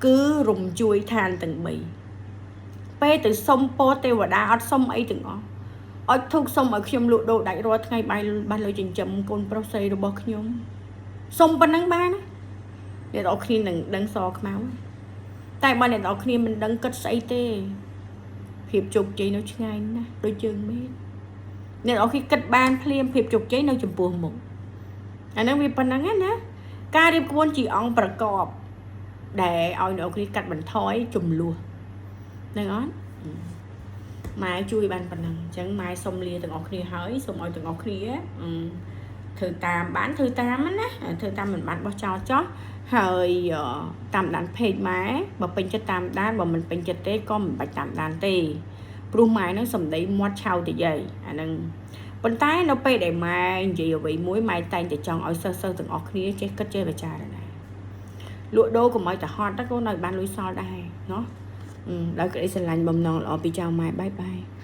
គឺរំជួយឋានទាំង3ពេលទៅសុំពរទេវតាអត់សុំអីទាំងអស់អត់ធុកសុំឲ្យខ្ញុំលក់ដូរដាច់រាល់ថ្ងៃបាយបានលុយចិញ្ចឹមកូនប្រុសស្រីរបស់ខ្ញុំសុំប៉ុណ្ណឹងបានណាអ្នកនរគ្នានឹងដឹងសខ្មៅតែបើអ្នកនរគ្នាមិនដឹងគិតស្អីទេភាពជោគជ័យនៅឆ្ងាយណាស់ដូចជើងមេឃអ្នកនរគ្នាគិតបានភ្លាមភាពជោគជ័យនៅចំពោះមុខអាហ្នឹងវាប៉ុណ្ណឹងណាការរៀបក្បួនជាអង្គប្រកបដែលឲ្យអ្នកគ្នាកាត់បន្ថយចំនួនហ្នឹងអត់ម៉ែជួយបានប៉ុណ្ណឹងអញ្ចឹងម៉ែសុំលាទាំងអស់គ្នាហើយសូមឲ្យទាំងអស់គ្នា ធ្វើតាមបានធ្វើតាមណាធ្វើតាមមិនបានបោះចោលចោះហើយតាមដាន page ម៉ែបើពេញចិត្តតាមដានបើមិនពេញចិត្តទេក៏មិនបាច់តាមដានទេព្រោះម៉ែនឹងសំដីមាត់ឆៅតិចហើយអានឹងប៉ុន្តែនៅពេលដែលម៉ែនិយាយអ្វីមួយម៉ែតែងតែចង់ឲ្យសិស្សសិស្សទាំងអស់គ្នាចេះគិតចេះពិចារណាលក់ដូរកុំឲ្យតែហត់ទៅកូនឲ្យបានលុយសល់ដែរណោះដោយក្តីស្រឡាញ់បំណងល្អពីចៅម៉ែbye bye។